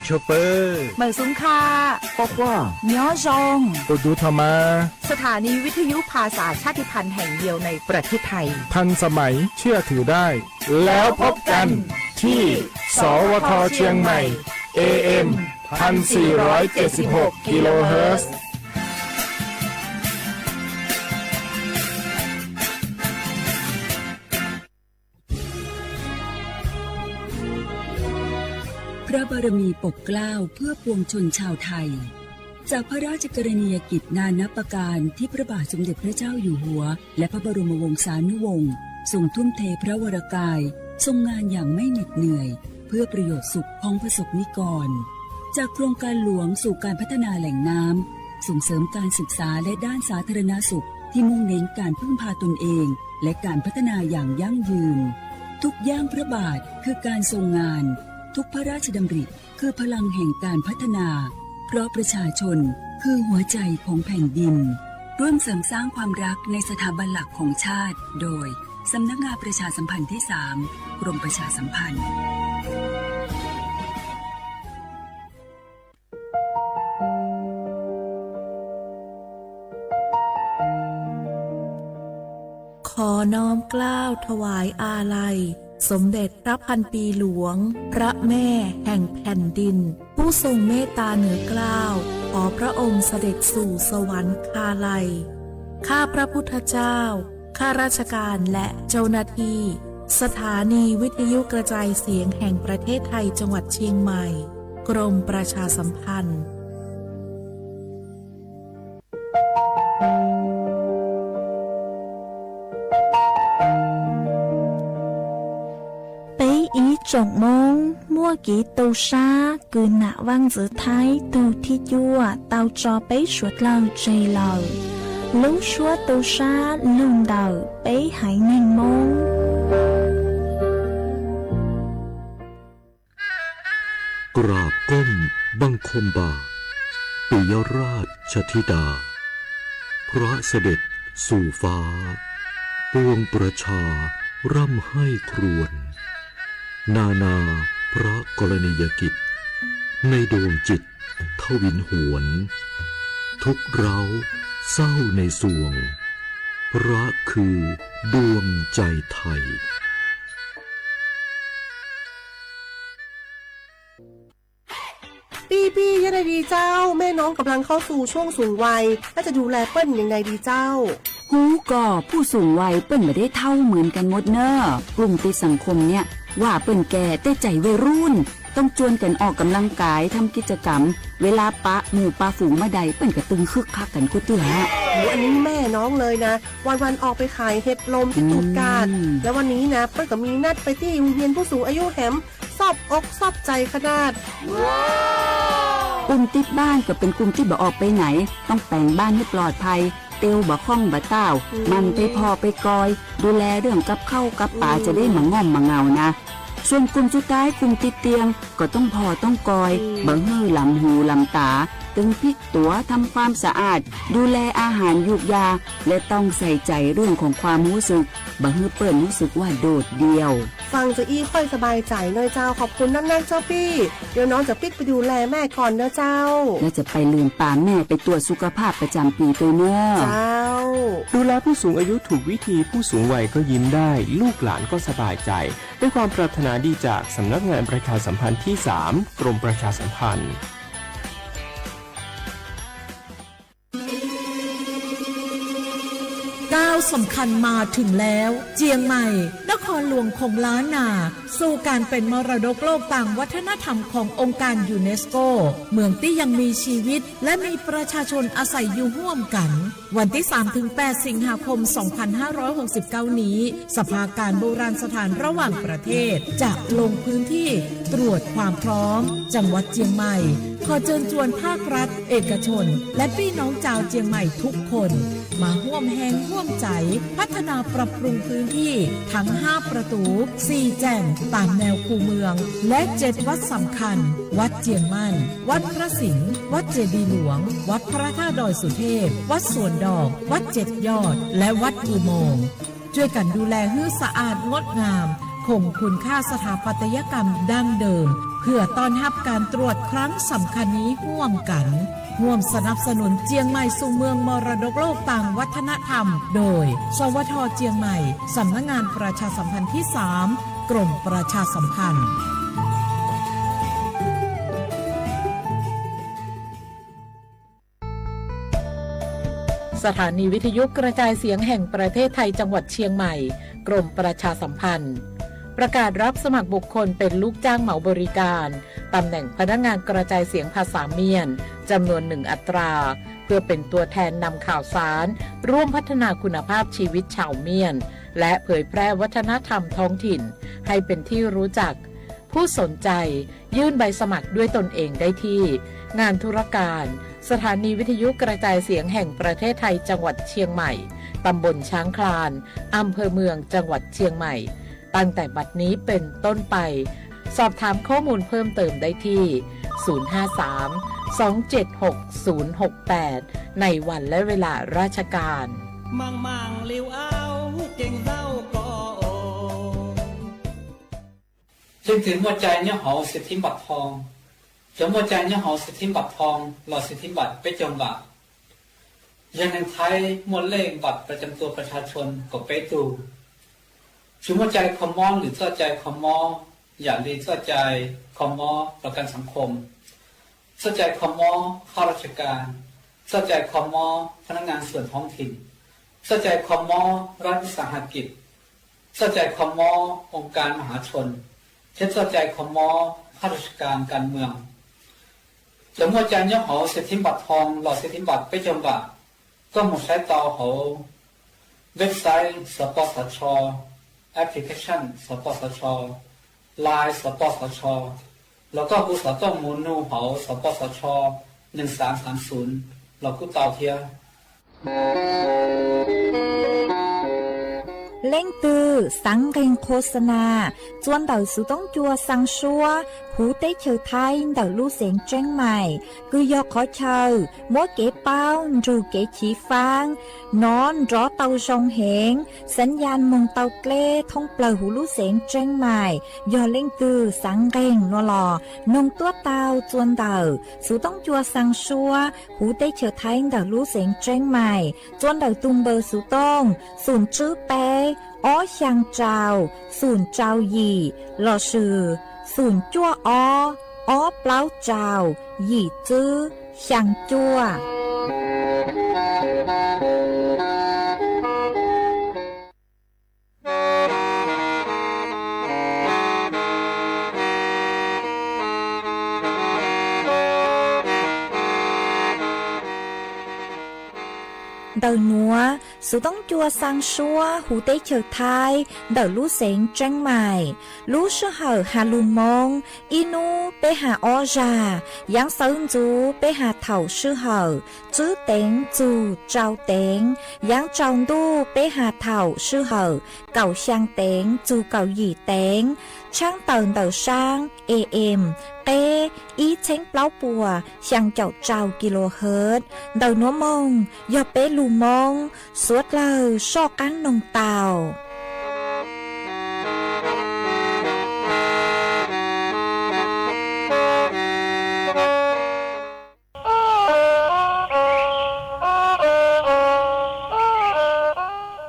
Chào pơ. Mời xuống kha. Khoa khoa. Nhớ rong. Ua du thov ma. สถานีวิทยุภาษาชาติพันธุ์แห่งเดียวในประเทศไทย Thanh sa maiv thiaj thử dai. Láo phob kan thi sov ua tho tsiang maim, A M thanh xì roi tet xib hok kilohertz. พระบารมีปกเกล้าเพื่อปวงชนชาวไทย จากพระราชกรณียกิจนานับประการที่พระบาทสมเด็จพระเจ้าอยู่หัว และพระบรมวงศานุวงศ์ทรงทุ่มเทพระวรกาย ทรงงานอย่างไม่เหน็ดเหนื่อย เพื่อประโยชน์สุขของประสบนิกร จากโครงการหลวงสู่การพัฒนาแหล่งน้ำ ส่งเสริมการศึกษาและด้านสาธารณสุขที่มุ่งเน้นการพึ่งพาตนเอง และการพัฒนาอย่างยั่งยืน ทุกย่างพระบาทคือการทรงงาน ทุกพระราชดำริคือพลังแห่งการพัฒนา เพราะประชาชนคือหัวใจของแผ่นดิน ร่วมเสริมสร้างความรักในสถาบันหลักของชาติ โดย สำนักงานประชาสัมพันธ์ที่สาม กรมประชาสัมพันธ์ ขอน้อมเกล้าถวายอาลัย สมเด็จพระพันปีหลวง พระแม่แห่งแผ่นดิน ผู้ทรงเมตตาเหนือเกล้า ขอพระองค์เสด็จสู่สวรรคาลัย ข้าพระพุทธเจ้า ข้าราชการและเจ้าหน้าที่ สถานีวิทยุกระจายเสียงแห่งประเทศไทย จังหวัดเชียงใหม่ กรมประชาสัมพันธ์ Peb ib tsoom Hmoob muaj kev tu sab kws nam vaj ntxwv Thaib tug thib cuaj tau tso peb suav dlawg tseg lawm. Lub suab tu sab lug ntawm peb haiv neeg Hmoob. กราบก้มบังคมบาท ปิยราชธิดา พระเสด็จสู่ฟ้า ปวงประชาร่ำไห้ครวญ นานาพระกรณียกิจ ในดวงจิตทวินหวน ทุกข์เร้าเศร้าในสวง พระคือดวงใจไทย พี่ๆ ยังไงดีเจ้า แม่น้องกำลังเข้าสู่ช่วงสูงวัย แล้วจะดูแลเปิ้นยังไงดีเจ้า Hub ko, ผู้สูงวัยเปิ้นบ่ได้เฒ่าเหมือนกันหมดเน่อ กลุ่มติดสังคมเนี่ย ว่าเปิ้นแก่แต่ใจวัยรุ่น ต้องจวนกันออกกำลังกาย ทำกิจกรรม เวลาปะหมู่ปะฝูงเมื่อใด เปิ้นก็ตึงคึกคักกันกู้เตื้อ อันนี้แม่น้องเลยนะ วันๆ ออกไปขายเห็ดลมที่ตูดกาด แล้ววันนี้นะ เปิ้นก็มีนัดไปตี้โฮงเฮียนผู้สูงอายุแหม ซอบอกซอบใจขนาด กลุ่มติดบ้านก็เป็นกลุ่มที่บ่ออกไปไหน ต้องแป๋งบ้านให้ปลอดภัย เตียวบ่าข้องบ่าต้าว หมั่นไปผ่อไปกอย ดูแลเรื่องกับข้าวกับป๋า จะได้บ่ง่อมบ่เหงานะ ส่วนกลุ่มสุดท้ายกลุ่มติดเตียง ก็ต้องผ่อต้องกอย บ่หื้อหลำหูหลำต๋า ตึงพลิกตั๋ว ทำความสะอาด ดูแลอาหารยูกยา และต้องใส่ใจเรื่องของความรู้สึก บ่หื้อเปิ้นรู้สึกว่าโดดเดี่ยว ฟังจะอี้ค่อยสบายใจหน่อยเจ้า ขอบคุณนักๆ เจ้าปี้ เดี๋ยวน้องจะปิ๊กไปดูแลแม่ก่อนเนอะเจ้า แล้วจะไปลืมปาแม่ไปตรวจสุขภาพประจำปีด้วยเนอะ เจ้า ดูแลผู้สูงอายุถูกวิธี ผู้สูงวัยก็ยิ้มได้ ลูกหลานก็สบายใจ ด้วยความปรารถนาดีจากสำนักงานประชาสัมพันธ์ที่สาม กรมประชาสัมพันธ์ ก้าวสำคัญมาถึงแล้ว เจียงใหม่ นครหลวงของล้านนา สู่การเป็นมรดกโลกตามวัฒนธรรมขององค์การยูเนสโก เมืองที่ยังมีชีวิต และมีประชาชนอาศัยอยู่ร่วมกัน วันที่สามถึงแปด สิงหาคม สองพันห้าร้อยหกสิบเก้า นี้ สภาการโบราณสถานระหว่างประเทศ จะลงพื้นที่ตรวจความพร้อม จังหวัดเจียงใหม่ ขอเชิญชวนภาครัฐ เอกชน และพี่น้องชาวเจียงใหม่ทุกคน มาร่วมแฮงร่วมใจ พัฒนาปรับปรุงพื้นที่ทั้ง ห้า ประตู สี่ แจ่ง ตามแนวคูเมือง และ เจ็ด วัดสำคัญ วัดเจียงมั่น วัดพระสิงห์ วัดเจดีย์หลวง วัดพระธาตุดอยสุเทพ วัดสวนดอก วัดเจ็ดยอด และวัดอุโมงค์ ช่วยกันดูแลหื้อสะอาดงดงาม คงคุณค่าสถาปัตยกรรมดั้งเดิม เพื่อต้อนรับการตรวจครั้งสำคัญนี้ร่วมกัน ร่วมสนับสนุนเชียงใหม่สู่เมืองมรดกโลกตางวัฒนธรรม โดย สวท เชียงใหม่ สำนักงานประชาสัมพันธ์ที่สาม กรมประชาสัมพันธ์ สถานีวิทยุกระจายเสียงแห่งประเทศไทยจังหวัดเชียงใหม่ กรมประชาสัมพันธ์ ประกาศรับสมัครบุคคลเป็นลูกจ้างเหมาบริการ ตำแหน่งพนักงานกระจายเสียงภาษาเมียน จำนวนหนึ่งอัตรา เพื่อเป็นตัวแทนนำข่าวสาร ร่วมพัฒนาคุณภาพชีวิตชาวเมียน และเผยแพร่วัฒนธรรมท้องถิ่น ให้เป็นที่รู้จัก ผู้สนใจ ยื่นใบสมัครด้วยตนเองได้ที่ งานธุรการ สถานีวิทยุกระจายเสียงแห่งประเทศไทยจังหวัดเชียงใหม่ ตำบลช้างคลาน อำเภอเมืองจังหวัดเชียงใหม่ ตั้งแต่บัดนี้เป็นต้นไป สอบถามข้อมูลเพิ่มเติมได้ที่ ศูนย์ห้าสาม สองเจ็ดหก ศูนย์หกแปด ในวันและเวลาราชการ Leej twg muaj cai nyob hauv xwm thib npam thoo? Cov muaj cai nyob hauv xwm thib npam thoo los xwm thib npam peb caug npam, yog neeg Thaib muaj lej npam pras cam tua pras tsha tshua kaum peb tug. Tsis muaj cai kho mob lwm txoj cai kho mob, yam li txoj cai kho mob pras kam xav khom, txoj cai kho mob khab raj tsha kas, txoj cai kho mob pha nab ngas xuam thoob thim, txoj cai kho mob rab ib xas ha kim, txoj cai kho mob oo kas ma hav tshua, thiab txoj cai kho mob khab raj tsha kas kas mws. Cov muaj cai nyob hauv xwm thib npam thoo los xwm thib npam peb caug npam, koj mus saib tau hauv website xov pos xov tsho, application xov pos xov tsho, line xov pos xov tsho, los koj hu xov tooj mus nug hauv xov pos xov tsho nees xav xav xum los kuj tau thiab. Leej twg xav nqeeg qhua xa nas txua ntawm xuv toob cua xaa suab huv teb chaws Thaib ntawm lub xeev Tseeb Maim, kws yog qhov chaw muab kev paub nrug kev chiv faab nov nrov tau zoo heev, xav yas moog tau dleb thoob plawg huv lub xeev Tseeb Maim. Yog leej twg xav nqeeg no los noog tuab tau txua ntawm xuv toob cua xaa suab huv teb chaws Thaib ntawm lub xeev Tseeb Maim, txua ntawm tus npawb xuv tooj xum tswb peb ob xyaa rau xum rau yim lossis xum cuaj ob ob plaub rau yim tswb xyaa cuaj. Ntawm nuav xuv toob cua xaa suab huv teb chaws Thaib ntawm lub xeev Tseeb Maim, lub sij hawm has lug Moob ib nub peb has ob zag, yaav sawv ntxuv peb has thaum sij hawm tswb teev txug rau teev, yaav tsaus ntuj peb has thaum sij hawm kaum xyaa teev txug kaum yim teev, tshaab tawm ntawm saab A M qeb ib txheeb plaub puas xyaa caum rau kilohertz. Ntawm nuav moog yog peb lug Moob suav dlawg soj qaab noog tau.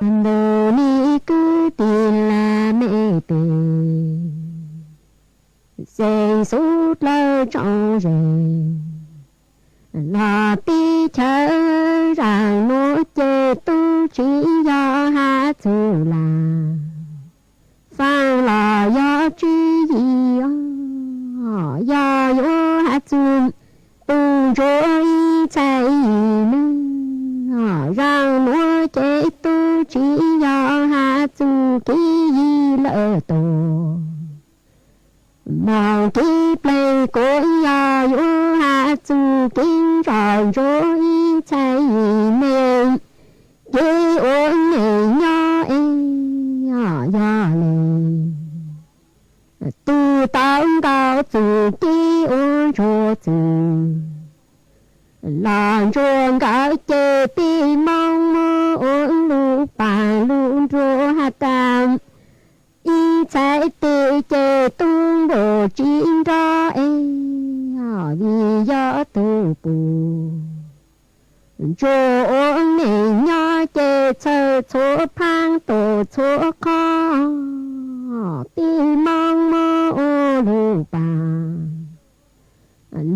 Ntug nim kwv tij laj mej teg, xeev xub dlawg tsoom ze, los teb chaws zaam nuav ces tub tsis yog has txug lam faam los yog tswv yim, yog yuav has txug tu ntsuag ib txhais yim neeg. Zaam nuav ces tub tsis yog has txug kev yig lawm tuag, moog kev pleg kuj yog yuav has txug kev nrog ntsuag ib txhais yim neeg. Kev ua neej nyob es yog le tug tau nkaum txug kev ua ntsuag txwg los ntsuag nkawd ces tej Moob muab ua lub paag lub nruab has tas ib txhais tes ces tub npau tsis nrog es, vim yog tus pus ntsuag ua neej nyob ces txhawj txhua phaab tuam txhua qhov, tij Moob muab ua lug paag.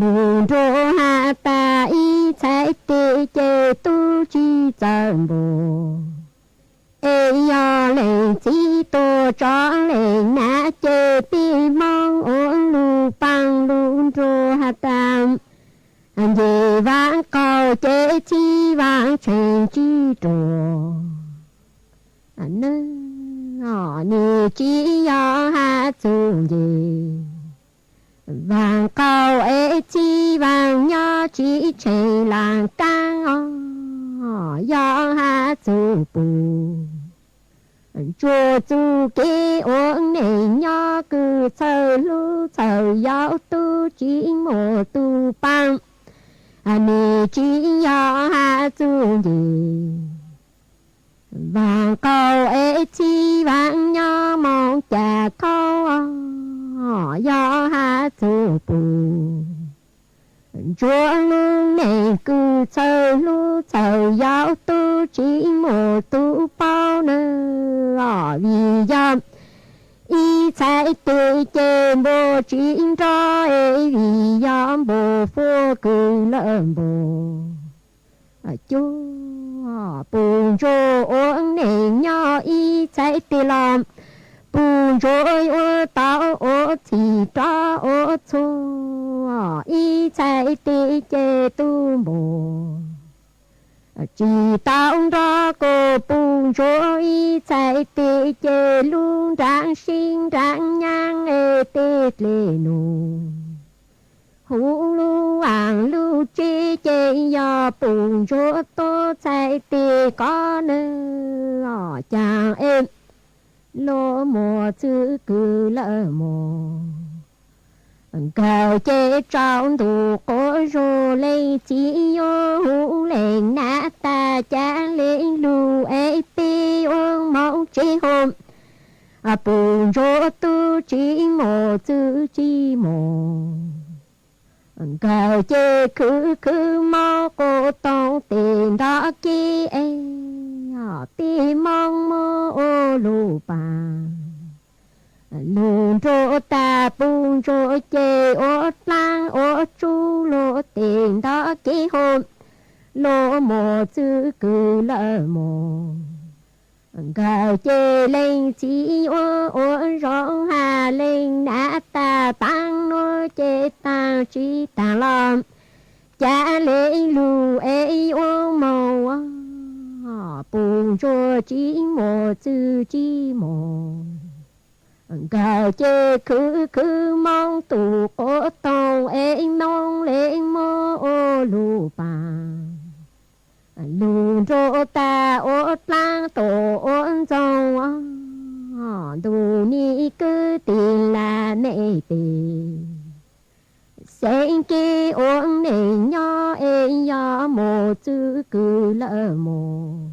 Lug nruag has tas ib txhais tes ces tub tsis txawj npau, es yog leej txiv tuag tso leej nam ces tij Moob ua lug paag lug nruag has tas, nce vaam qaug ces txhij vaam tsheej tsis ruam. Nwg, nwg tsis yog has txug nce vaam qaug es txhij vaam nyob tsis tsheej laaj kaab os, yog has txug pus ntsuag txuj kev ua neej nyob kws txhawj hlub txhawj yau tub tsis muaj tug paab. Nwg tsis yog has txug nce vaam qaug es txhij vaam nyob moog ca khaub, yog has txug pus ntsuag lub neej kws txhawj hlub txhawj yau tub tsis muaj tug paub nawb. Vim yog ib txhais tes ces npau tsis nrog es vim yog npau fuab kws lawm npau cuag. Pus ntsuag ua neej nyob ib txhais tes los pus ntsuag yuav tau ua txhij rov ua txhua, ib txhais tes ces tub npau tsis tau nrog kuas pus ntsuag ib txhais tes ces lub nraag sib nraag nyaab es tej dlej num huv lub vaaj lub tsev ces yog pus ntsuag tuab txhais tes koj nawb. Caag es luag muaj txwv kws lawm mog, nkawd ces tsaus ntuj quav zog leej txiv yuav hu leej nam tas cav leej lug es peb yuav moog tsev hov. Pus ntsuag tub tsis muaj txwv tsis muaj, nkawd ces khwv khwv mob quas toog tes nrov kev es, tij Moob muab ua lug paag lug nruag tas pus ntsuag ces ua dlaab ua tsub luag tes nrov kev hov, luag muaj txwv kws lawm mog. Nkawd ces leej txiv ua ua zoo has leej nam tas taag nuav ces taag tsis taag los, cav leej lug es yuav moog, pus ntsuag tsis muaj txwv tsis muaj. Nkawd ces khwv khwv moog tus quav toog es moog leej muab ua lug paag lug nruag tas ua dlaab tuam ua ntxoog, ntuj nim kwv tij laj mej pes, xeeb kev ua neej nyob es yog muaj txwv kws lawm mog.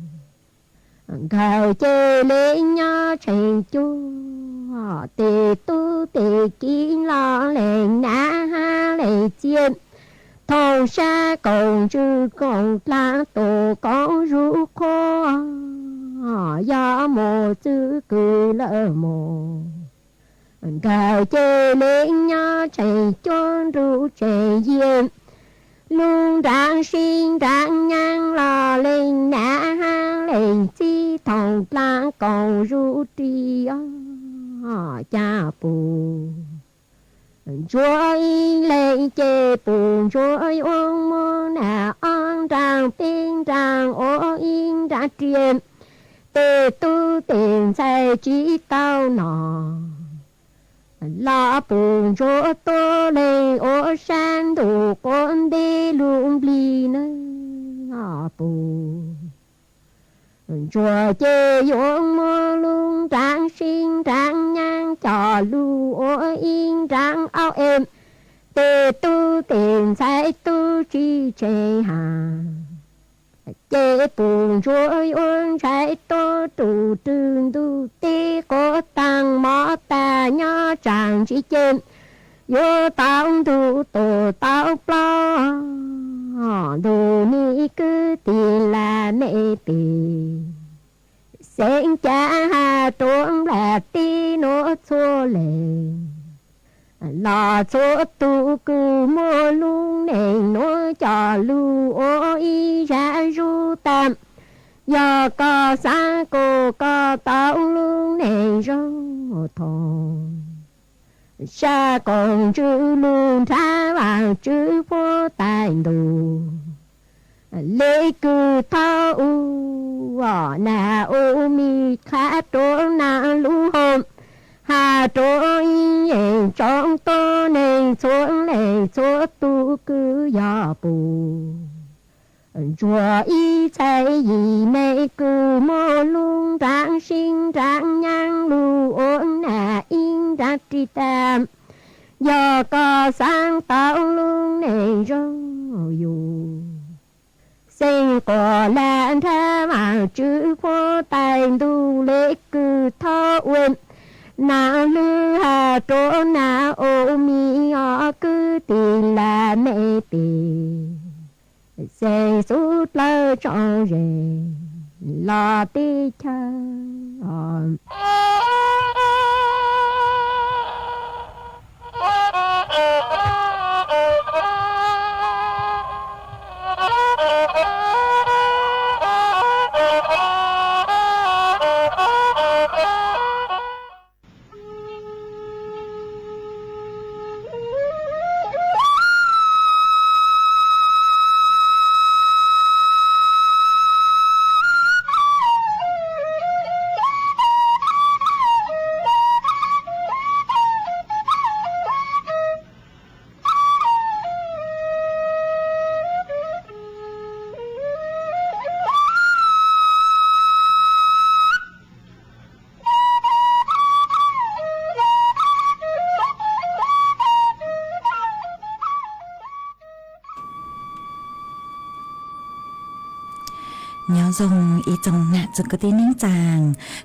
Nkawd ces leej nyob tsheej cuag, tej tub tej kiv los leej nam hab leej txiv, thooj sab koom ntsws koom dlaab tuam koom zuj qhuav, yog muaj txwv kws lawm mog. Nkawd ces leej nyob tsheej cuag nruj tsheej yias, lub nraag sib nraag nyaab los leej nam hab leej txiv thooj dlaab koom zuj ris, cav pus ntsuag ib leeg ces pus ntsuag yuav muab naj ob nraag peb nraag ua ib nraag riam, tej tub tej ntxhais tsis tau nom. Los pus ntsuag tuab leeg ua sab ntuj quav nteb lug nplig nawb. Pus ntsuag ces yuav muab lub nraag sib nraag nyaab coj lug ua ib nraag aub es, tej tub tej ntxhais tub tsis tsheej has, Ces puj ntsuag yuav ntshai tuaj rau rwg ntug teb quav taag mov tas nyob tsaam ntsis ces yuav tau ntug tuaj tau plaub ntug, nim kwv tij laj mej pem xeeb cav has rua nplaj teb nuav txhua leej los txhua tug kws muaj lub neej nuav coj lug ua ib zag zug tag. Yog koj xaav kuas koj tau lub neej zoo thaum sab koom ntsws lug nrhav Vaajtswv puab taig ntuj le kws thaub u, nam u mi qha rua nam lub hoo, has rua ib yeej tsoom tuab neeg txhua leej txhua tug kws yog puj ntsuag ib txhais yim neeg kws muaj lub nraag sib nraag nyaab lug ua nam ib nraag ris tag. Yog koj xaav tau lub neej zoo yug, xeeb quas laj nrhav Vaajtswv puab taig ntuj le kws thaub u, nam lub has rua nam u mi, ob kwv tij laj mej pem xeeb xub dlawg tso ze los teb chaws. Nyob zoo ib tsoom nam txwv kwv tij neej tsaa,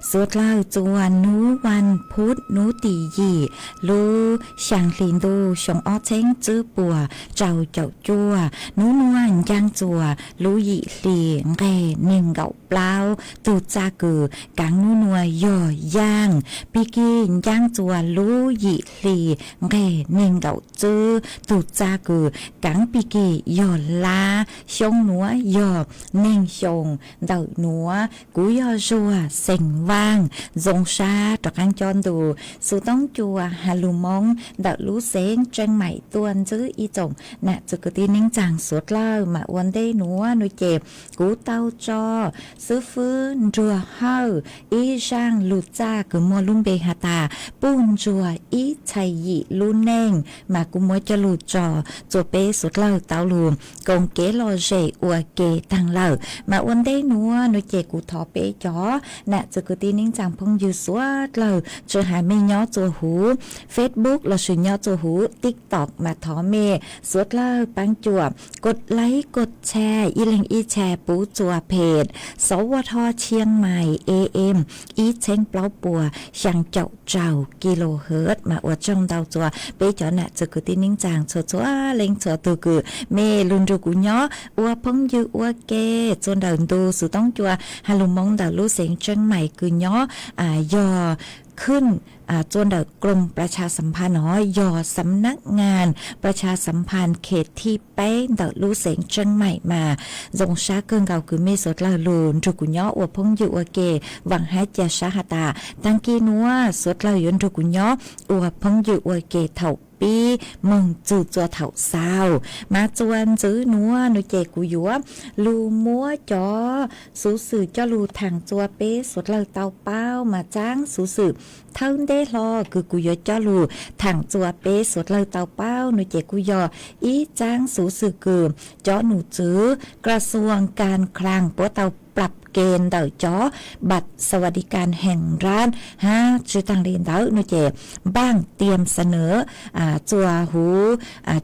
suav dlawg txua nub vaj phuv nub tim yim lub xyaa hli ntuj xyoo ob txheeb tswb puas rau caum cuaj, nub nuav ncaaj txua lub yim hli nqeg neeg nkaum plaub tug txaj kws kaav nub nuav yog yaaj, pig kig ncaaj txua lub yim hli nqeg neeg nkaum tswb tug txaj kws kaav pig kig yog lab, xyoo nuav yog neeg xyoo ntawm nuav. Kuv yog Zuag xeem Vaaj, zoo sab rov qaab cob ntu xov tooj cua has lug Moob ntawm lub xeev Tseeb Maim tuaj ntsib ib tsoom nam txwv kwv tij neej tsaa suav dlawg. Mas ua ntej nuav nuav ces kuv tau tso xwb fwb nruag hawj ib zaaj lug txaj kws muaj lub npe has tas puj ntsuag ib txhais yim lub neej, mas kuv muab coj lug tso txua peb suav dlawg tau lug koom kev lom zem ua ke taag lawm. Mas ua ntej nuav nuav ces kuv thov peb cov nam txwv kwv tij neej tsaa phooj ywg suav dlawg, tsi has mej nyob txua huv Facebook lossis nyob txua huv TikTok, mas thov mej suav dlawg paab cuam kos laib kos tshaj ib leeg ib tshaj puv txua phem sov ua tho Chiang Mai A M ib txheeb plaub puas xyaa caum rau kilohertz. Mas ua tsaug ntau txua peb cov nam txwv kwv tij neej tsaa txhua txhua leej txhua tug kws mej lug nrug kuv nyob ua phooj ywg ua ke txua ntawm ntu xov tooj cua has lug Moob ntawm lub xeev Tseeb Maim kws nyob yog khwj txua ntawm กรมประชาสัมพันธ์ no, yog สำนักงานประชาสัมพันธ์เขตที่แปด ntawm lub xeev Tseeb Maim. Mas zoo sab kawg nkaus kws mej suav dlawg lug nrug kuv nyob ua phooj ywg ua ke. Vaam hab ca sab has tas taag kis nuav suav dlawg yuav nrug kuv nyob ua phooj ywg ua ke thaum pib moog txug txua thaum xaus. Mas txua ntxiv nuav nuav ces kuv yuav lug muab cov xuv xwm coj lug thaam txua peb suav dlawg tau paub. Mas txaab xuv xwm thawb nteb hlo kws kuv yuav coj lug thaam txua peb suav dlawg tau paub nuav ces kuj yog ib txaab xuv xwm kws cov num tswv กระทรวงการคลัง puab tau plab ke ntawm cov บัตรสวัสดิการแห่งรัฐ hab tsi taag le ntawd nuav ces บ้านเตรียมเสนอ txua huv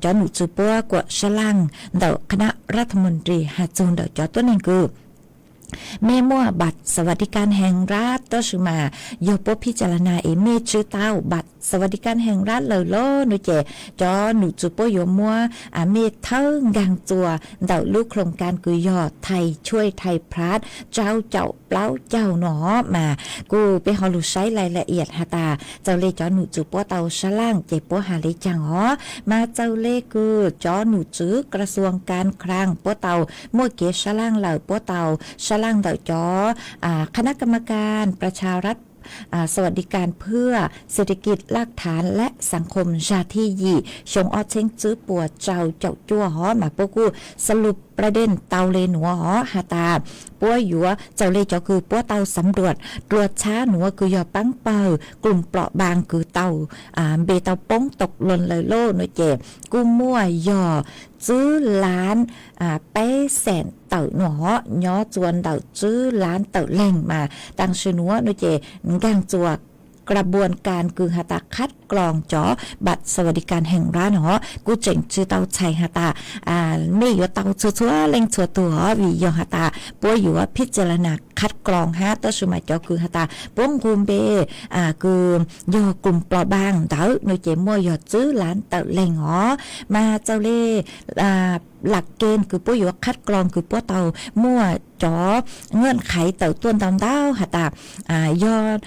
cov num tswv puab kuam sab laaj ntawm คณะรัฐมนตรี has txug ntawm cov tuab neeg kws mej muaj บัตรสวัสดิการแห่งรัฐ tab sis mas yog puab พิจารณา es mej tsi tau บัตรสวัสดิการแห่งรัฐ lawm lauj no ces cov nom tswv puab yuav muab mej thawb nkaag txuas ntawm lub โครงการ kws yog ไทยช่วยไทยพลัส rau caum plaub caug no mas kuj peb ho lug saib รายละเอียด has tas txawm le cov nom tswv puab tau sab laaj ces puab has le caag os. Mas txawm le kws cov nom tswv กระทรวงการคลัง puab tau muaj kev sab laaj lawm, puab tau sab laaj ntawm cov คณะกรรมการประชารัฐ สวัสดิการเพื่อเศรษฐกิจรากฐานและสังคม zag thib yim xyoo ob txheeb tswb puas rau caum cuaj hov mas puab kuj สรุปประเด็น tau le nuav hov has tas puab yuav txawm le cov kws puab tau สำรวจ dlua txhab nuav kws yog paab pawg กลุ่มเปราะบาง kws tau npe tau poob tau loo lawm lauj no ces kuj muaj yog tswb laav peb xeem tawm no hov nyob txuas ntawm tswb laav tawm leeg mas tam sim nuav no ces nkaag txuas กระบวนการ kws has tas คัดกรอง cov บัตรสวัสดิการแห่งรัฐ no hov kuj tseem tsi tau txhais has tas mej yuav tau txhua txhua leej txhua tug hov vim yog has tas puab yuav พิจารณา คัดกรอง hab tab sis mas cov kws has tas puab nqug npe kws yog กลุ่มเปราะบาง ntawd no ces muaj yog tswb laav tawm leeg os mas txawm le หลักเกณฑ์ kws puab yuav คัดกรอง kws puab tau muaj cov เงื่อนไข tawm tuaj ntau ntau has tas yog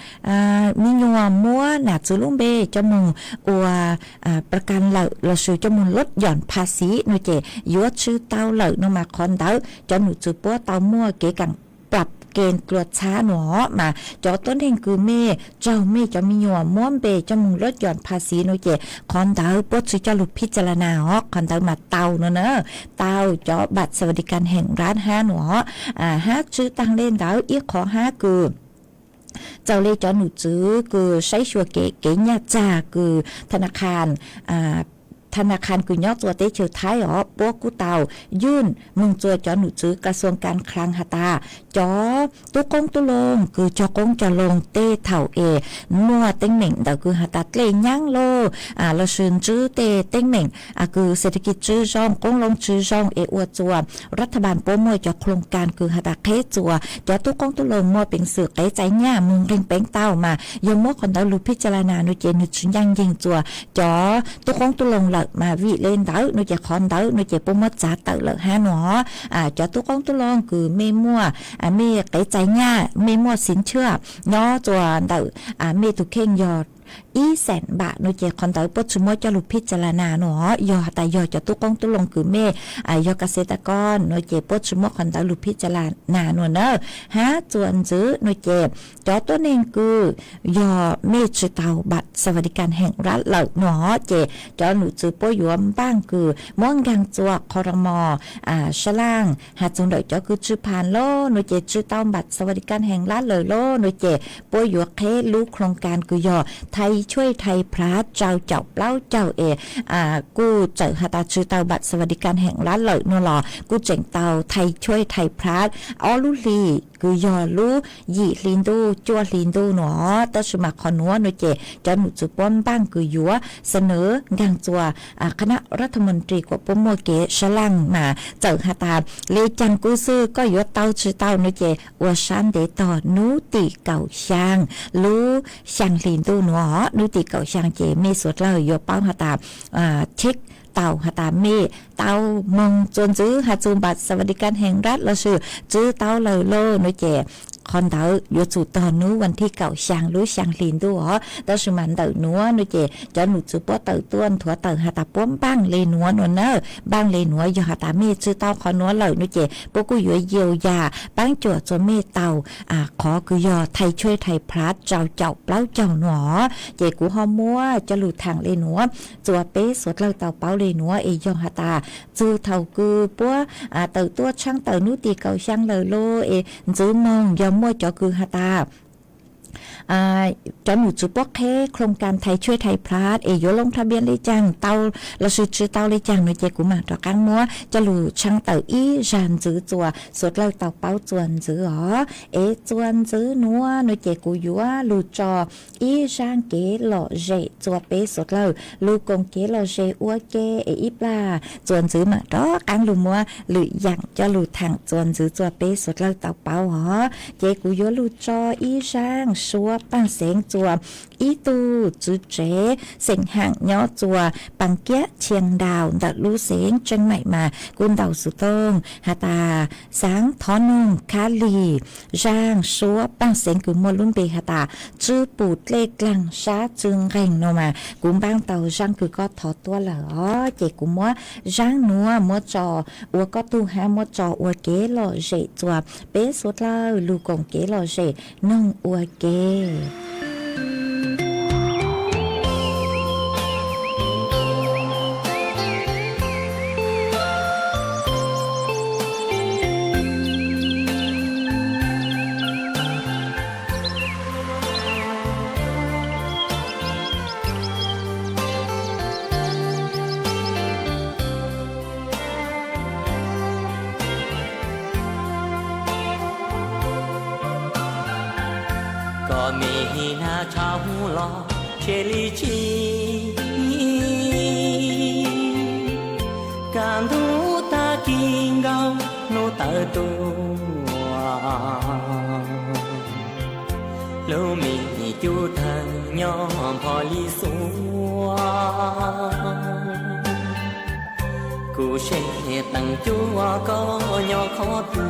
me nyuam muab nam txwv lub npe coj moog ua ประกัน lawm lossis coj moog ลดหย่อนภาษี no ces yuav tsi tau lawm no mas qhov ntawd cov nom tswv puab tau muaj kev kaam ปรับเกณฑ์ dlua txhab no hov mas cov tuab neeg kws mej raug mej cov me nyuam muab npe coj moog ลดหย่อนภาษี no ces qhov ntawd puab tsi coj lug พิจารณา hov qhov ntawd mas tau no na, tau cov บัตรสวัสดิการแห่งรัฐ hab no hov hab tsi taag le ntawd ib qhov hab kws txawm le cov nom tswv kws saib xyuas kev nyaj txag kws ธนาคาร kws nyob txuas teb chaws Thaib os puab kuj tau ยื่น moog txuas cov nom tswv กระทรวงการคลัง has tas cov tub qoob tub loo kws cog qoob cog loo tej thaum es muaj teeb meem ntawm kws has tas dlej nyaab lauj lossis ntsib tej teeb meem kws เศรษฐกิจ tsi zoo, qoob loo tsi zoo es ua txuas รัฐบาล puab muaj cov โครงการ kws has tas qheb txuas cov tub qoob tub loo muaj peev xwm qev txais nyaj moog nqeeg peev tau mas yog muab qhov ntawd lug พิจารณา no ces nwg tsi ncaaj nceeg txuas cov tub qoob tub loo lawm mas vim le ntawd no ces qhov ntawd no ces puab muab txav tawm lawm hab no hov cov tub qoob tub loo kws mej muaj mej qev txais nyaj mej muaj สินเชื่อ nyob txuas ntawm mej tug kheej yog ib xeem npam no ces qhov ntawd puab tsi muab coj lug พิจารณา no hov yog has tas yog cov tub qoob tub loo kws mej yog เกษตรกร no ces puab tsi muab qhov ntawd lug พิจารณา no na hab txuas ntxiv no ces cov tuab neeg kws yog mej tsi tau บัตรสวัสดิการแห่งรัฐ lawm no ces cov nom tswv puab yuav npaaj kws muab nkaag txuas ครม. sab laaj has txug ntawm cov kws tsi phaav lauj no ces tsi tau บัตรสวัสดิการแห่งรัฐ lawm lauj no ces puab yuav qheb lub โครงการ kws yog ไทยช่วยไทยพลัส rau caum plaub caug es kuj txawm has tas tsi tau บัตรสวัสดิการแห่งรัฐ lawm no los kuj tseem tau ไทยช่วยไทยพลัส ob lub hlis kws yog lub yim hli ntuj cuaj hli ntuj no tab sis mas qhov nuav no ces cov nom tswv puab npaaj kws yuav เสนอ nkaag txuas คณะรัฐมนตรี kuas puab muaj kev sab laaj mas txawm has tas le caag kuj xwb koj yuav tau tsi tau no ces ua sab ntev tog nub tim kaum xyaa lub xyaa hli ntuj no nub tim kaum xyaa ces mej suav dlawg yuav paub has tas check tau has tas mej tau moog txuas ntxiv has txug บัตรสวัสดิการแห่งรัฐ lossis tsi tau lawm lauj no ces qhov ntawd yuav txug tog nub วันที่ kaum xyaa lub xyaa hli ntuj os tab sis mas ntawm nuav no ces cov nom tswv puab tawm tuaj nthuav tawm has tas puab npaaj le nuav no na, npaaj le nuav yog has tas mej tsi tau qhov nuav lawm no ces puab kuj yuav เยียวยา paab cuam txuas mej tau qhov kws yog ไทยช่วยไทยพลัส rau caum plaub caug no ces kuv ho muab coj lug thaam le nuav txuas peb suav dlawg tau paub le nuav es yog has tas txug thaum kws puab tawm tuaj tshaab tawm nub tim kaum xyaa lawm lauj es ntxiv moog yog muaj cov kws has tas cov nom tswv pob qheb โครงการไทยช่วยไทยพลัส es yuav loo thaj biab li caag tau lossis tsi tau li caag no ces kuv maam rov qaab muab coj lug tshaab tawm ib zag ntxwv txuas suav dlawg tau paub txuas ntxwv os. Es txuas ntxwv nuav no ces kuv yuav lug tso ib zag kev lom zem txuas peb suav dlawg lug koom kev lom zem ua ke, es ib plag txuas ntxwv maam rov qaab lug muab lwm yaam coj lug thaam txuas ntxwv txuas peb suav dlawg tau paub os. Ces kuv yuav lug tso ib zag suav paaj xeev txuas ib tug tswv tsev xeem haam nyob txuas Paas Kiab Chia Ntaus ntawm lub xeev Tseem Maim mas kuj ntaus xuv tooj has tas xaav thov noog khab lig. Zag suav paaj xeev kws muaj lub npe has tas Tswb Pum Dlej Dlaag sab Tswb Nqeeg no mas kuv npaab tau zag kws koj thov tuaj lawm os. Ces kuv muab zag nuav muab tso ua koj tug hab muab tso ua kev lom zem txuas peb suav dlawg lug koom kev lom zem noog ua ke. Koj me hab tshauv los tseg li tsi, kaj ntug tag kis nkaus hnub tawm tuaj, lub me cub tawg nyob npho li xuab. Kuv seb teem cuab koj nyob qhov twg,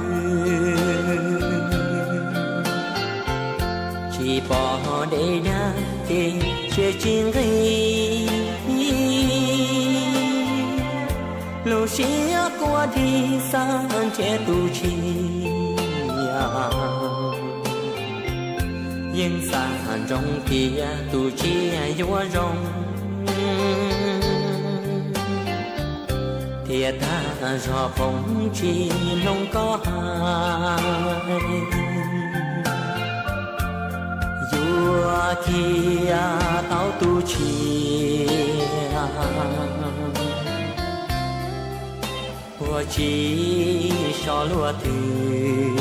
tsis pom dej dab ces siab tsis nqig, lub siab quaj dhi xav nrhiav tus tshiab, yeej xav ntsoov tias tus tshiab yuav zoo, thiab tag zog phoov tsis mloog koj hais, yuav khiav tau tus tshiab puag tsis so luaj twg,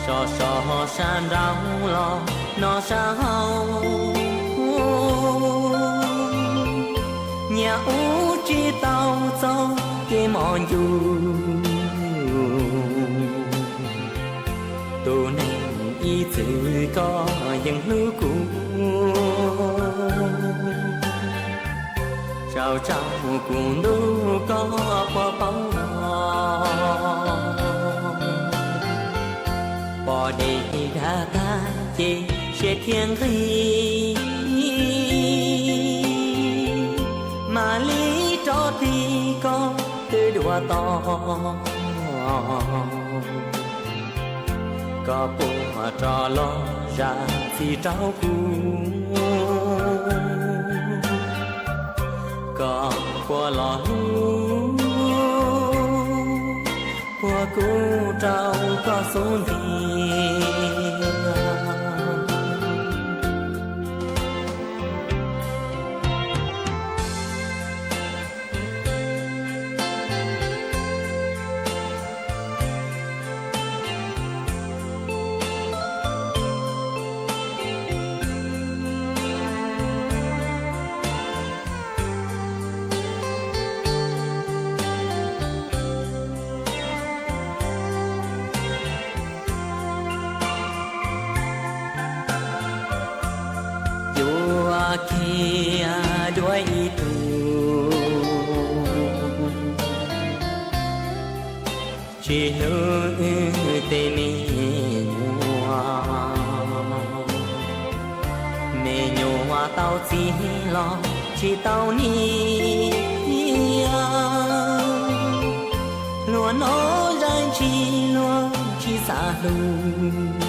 so so sab nraud los no sab hauv, nyias ua tsis tau txoj kev mos ncuj. Tus neeg ib txwm koj yeej hlub kuv, tsaug tsaug kuv ntuj koj puas paub, pom dej dab tag ces siab thiaj nqig, mam li rov tig koj twb dua to. Koj puas rov los zam txim rau kuv, koj puas los hlub, puag kuv rau koj xub ntiag. Yuav khiav dua ib tug tsis hlub wb tej me nyuam, me nyuam tau txiv los tsis tau niam, luag noj zaj ntsis luag tsis xav hlub.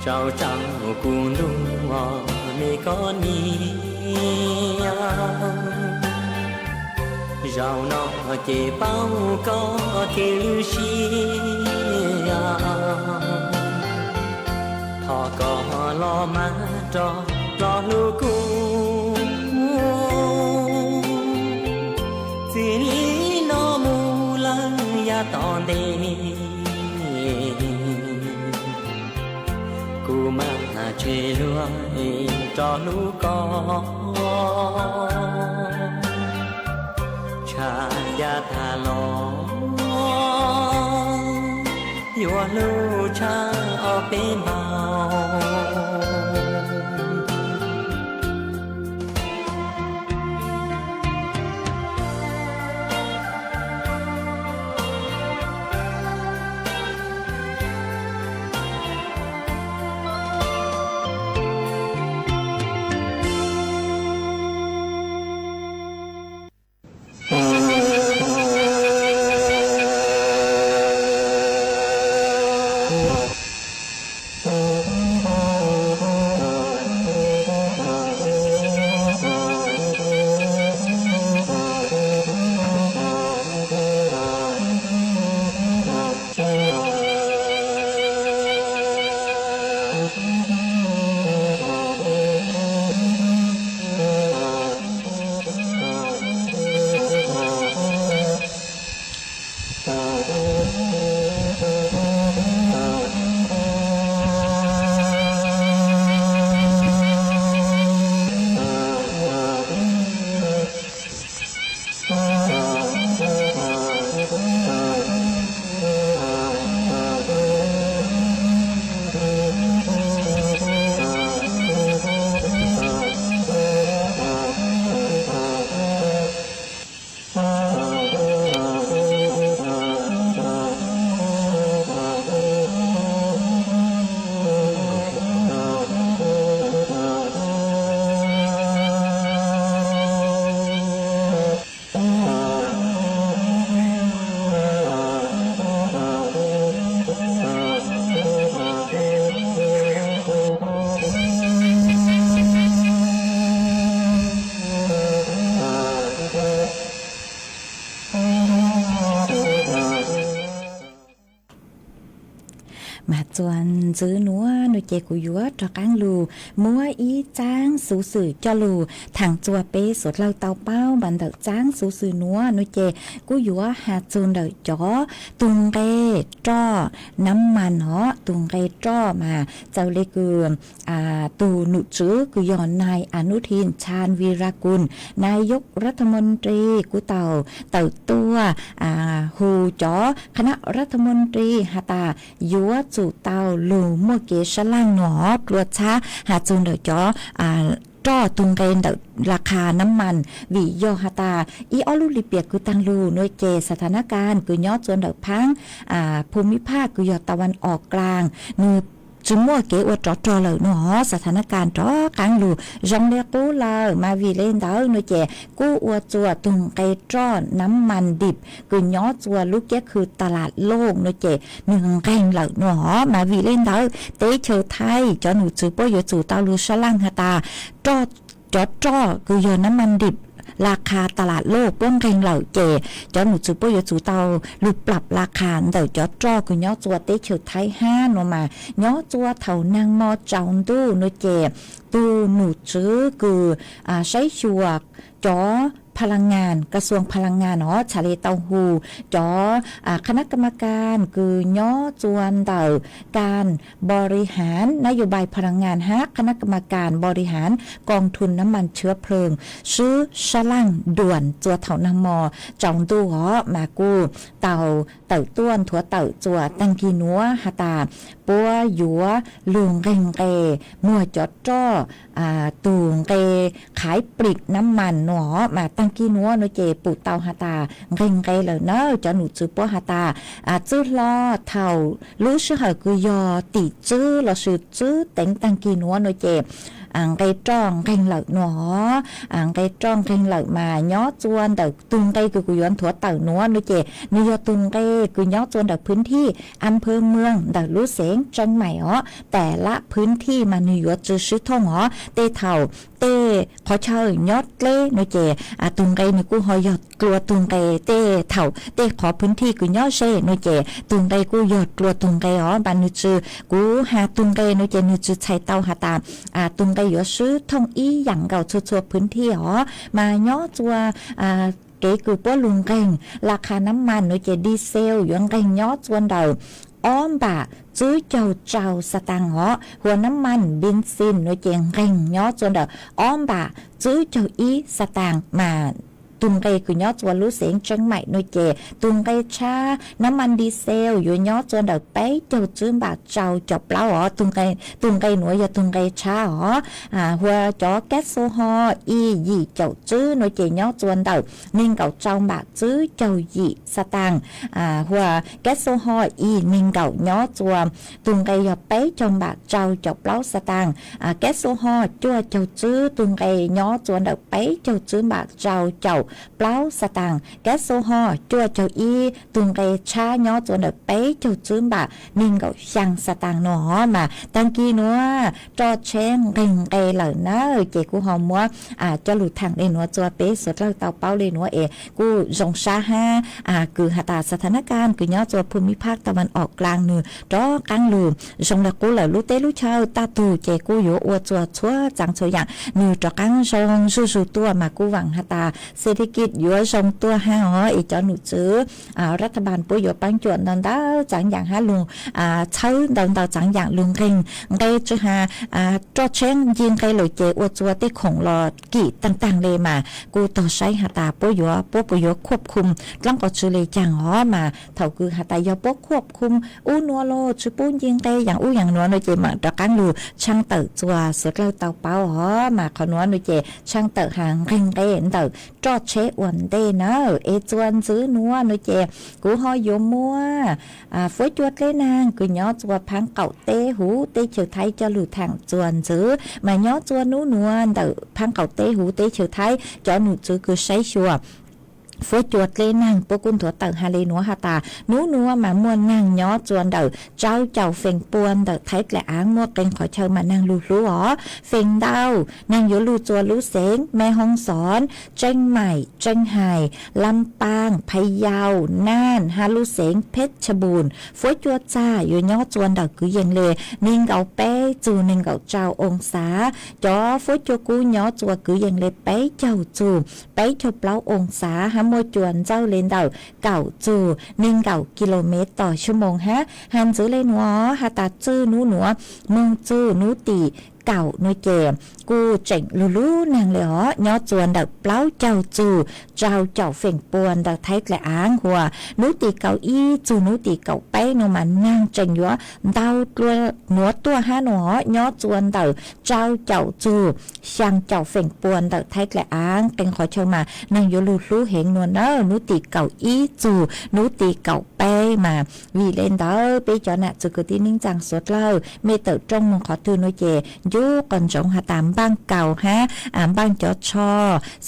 Tsaug tsaug kuv ntuj me koj niam, Zaum no ces paub koj txiv lub siab, thov koj los mas rov los hlub kuv. Txij li no mus lawm yav tom ntej, kuv mam tseg luag rov hlub koj. Tshaj yav tag los yuav hlub tshaj ob peb hmo. Mas txuas ntxiv nuav nuav ces kuv yuav rov qaab lug muab ib txaab xuv xwm coj lug thaam txuas peb suav dlawg tau paub. Mas ntawm txaab xuv xwm nuav nuav ces kuj yuav has txug ntawm cov tug nqe roj nab mas os. Tug nqe roj mas txawm le kws tug num tswv kws yog nai Anuthin Chan Virakul, nai yog rathmon ri kuj tau tawm tuaj hu cov khanab rathmon ri has tas yuav tsum tau lug muaj kev sab laaj nuav os. Dlua txhab has txug ntawm cov roj tug nqe ntawm la kha nab mas, vim yog has tas ib ob lub lis piam kws taag lug nuav ces sa tha nab kas kws nyob txua ntawm phaab phoo mib phaj kws yog ta vas os klaag, nwg tsi muaj kev ua rov rog lawm nuav os. Sa tha nab kas rov qaab lug zoo le qub lawm, mas vim le ntawd nuav ces kuj ua txua tug nqe roj nab mas dib kws nyob txua lub kiab khw ta las loj nuav ces nwg nqeeg lawm nuav os. Mas vim le ntawd teb chaws Thaib cov num tswv puab yuav tsum tau lug sab laaj has tas roj, cov roj kws yog nab mas dib la kha ta las loj puab nqeeg lawm ces cov num tswv puab yuav tsum tau lug plab la kha ntawm cov roj kws nyob txua teb chaws Thaib hab nuav. Mas nyob txua thaum naag mo tsaus ntuj nuav ces tug num tswv kws saib xyuas cov pha la ngas, ka xuas pha la ngas os, txhad le tau hu cov khanab kam mas kas kws nyob txua ntawm kas npo ri has, nab yos npais pha la ngas hab khanab kam mas kas npo ri has koos thum nab mas tshiab plhws swb sab laaj duas txua thaum naag mo tsaus ntuj os. Mas kuj tau tawm tuaj nthuav tawm txua taag kis nuav has tas puab yuav lug nqeeg nqe muag cov roj tug nqe khaiv plig nab mas nuav os. Mas taag kis nuav nuav ces pum tau has tas nqeeg nqe lawm na. Cov num tswv puab has tas txwj hlo thaum lub sij hawm kws yog tim tswb lossis tswb teev taag kis nuav nuav ces nqe roj nqeeg lawm nuav os. Nqe roj nqeeg lawm mas nyob txua ntawm tug nqe kws kuv yuav nthuav tawm nuav nuav ces nwg yog tug nqe kws nyob txua ntawm phwv thij, am phawv mws ntawm lub xeev Tseeb Mais os. Tes lab phwv thij mas nwg yuav tsw swb thooj os. Tej thaum tej qhov chaw nyob deb no ces tus nqe nws kuj ho yog dlua tus nqe. Tej thaum tej qhov phwv thij kws nyob ze no ces tus nqe kuj yog dlua tus nqe os, mas nws tsis, kuv has tus nqe no ces nws tsis txhais tau has tas tus nqe yuav swb thooj ib yam nkaus txhua txhua phwv thij os. Mas nyob txua kev kws puab lug nqeeg, la qha nab mas no ces di xel yuav nqeeg nyob txua ntawm ob npam tswb caug rau xa taas os, hua nab mas npin xis no ces nqeeg nyob txua ntawm ob npam tswb caug ib xa taas. Mas tus nqe kws nyob txua lub xeev Tseeb Maim no ces tus nqe tshab nab mas di xel yuav nyob txua ntawm peb caug tswb npam rau caum plaub os. Tus nqe nuav yog tus nqe tshab os. Hua cov kab xu ho i yim caum tswb no ces nyob txua ntawm neeg nkaum rau npam tswb caug yim xa taas. Hua kab xu ho i neeg nkaum nyob txua tus nqe yog peb caug npam rau caum plaub xa taas. Kab xu ho cuaj caug tswb tus nqe nyob txua ntawm peb caug tswb npam rau caum plaub xa taas. Kab xu ho cuaj caug ib tus nqe tshab nyob txua ntawm peb caug tswb npam neeg nkaum xyaa xa taas no. Mas taag kis nuav roj tsheb nqeeg nqe lawm na, ces kuv ho muab coj lug thaam le nuav txua peb suav dlawg tau paub le nuav es kuj zoo sab hab kws has tas xa tha nab kas kws nyob txua phu mi phab ta van om dlaag nws rov qaab lug zoo le qub lawm. Lub teb lub chaw tag tug ces kuj yuav ua txua txhua tsav txhua yaam nws rov qaab zoo zuj zug tuaj, mas kuj vaam has tas xes thi kij yuav zoo tuaj hab os. Es cov num tswv rab tha npas puab yuav paab cuam ntau ntau tsav yaam hab lug txhawb ntau ntau tsav yaam lug nqeeg nqe, tsi has roj tsheb nce nqe lawm ces ua txua tej khoom los kim taag taag le, mas kuj tog saib has tas puab yuav, puab puas yuav khuab khum dlaab qhov tswv le caag os. Mas thaum kws has tas yog puab khuab khum ub nuav los tsi pub nce nqe yaam ub yaam nuav no ces maam rov qaab lug tshaaj tawm txua suav dlawg tau paub os. Mas qhov nuav no ces tshaaj tawm has nqeeg nqe ntawm roj tsheb ua ntej na. Es txua ntxwv nuav no ces kuv ho yuav muab fuab cua dleb naag kws nyob txua phaab qaum teb huv teb chaws Thaib coj lug thaam txua ntxwv. Mas nyob txua nub nuav ntawm phaab qaum teb huv teb chaws Thaib cov num tswv kws saib xyuas fuab cua dleb naag puab kuj nthuav tawm has le nuav has tas nub nuav mas muaj naag nyob txua ntawm rau caum feem pua ntawm Thaib dlaim aav muaj qee qhov chaw mas naag lug hlub os. Feem ntau naag yuav lug txua lub xeev Me Hoo Xon, Tseeb Maim, Tseeb Hais, Lam Paaj, Phas Yau, Naaj hab lub xeev Pheb Tshab Npum. Fuab cua txag yuav nyob txua ntawm kwv yees le neeg nkaum peb txug neeg nkaum rau oo xav. Cov fuab cua kub nyob txua kwv yees le peb caug txug peb caug plaub oo xav hab muaj cua ntxawj le ntawm kaum txug neeg nkaum kis lus mev tom xuab moos hab. Has ntxwv le nuav has tas txug nub nuav moog txug nub tim kaum no ces kuj tseem lug lub naag le os, nyob txua ntawm plaub caug txug rau caum feem pua ntawm Thaib dlaim aav huas. Nub tim kaum ib txug nub tim kaum peb no mas naag tseem yuav ntau dlua nuav tuaj hab no, nyob txua ntawm rau caum txug xyaa caum feem pua ntawm Thaib dlaim aav. Qee qhov chaw mas naag yuav lug hlub heev nuav na, nub tim kaum ib txug nub tim kaum peb mas. Vim le ntawd peb cov nam txwv kwv tij neej tsaa suav dlawg mej tawm rooj moog qhov twg no ces ncu qhov ntsoov has tas npaaj kaus hab npaaj cov tsho,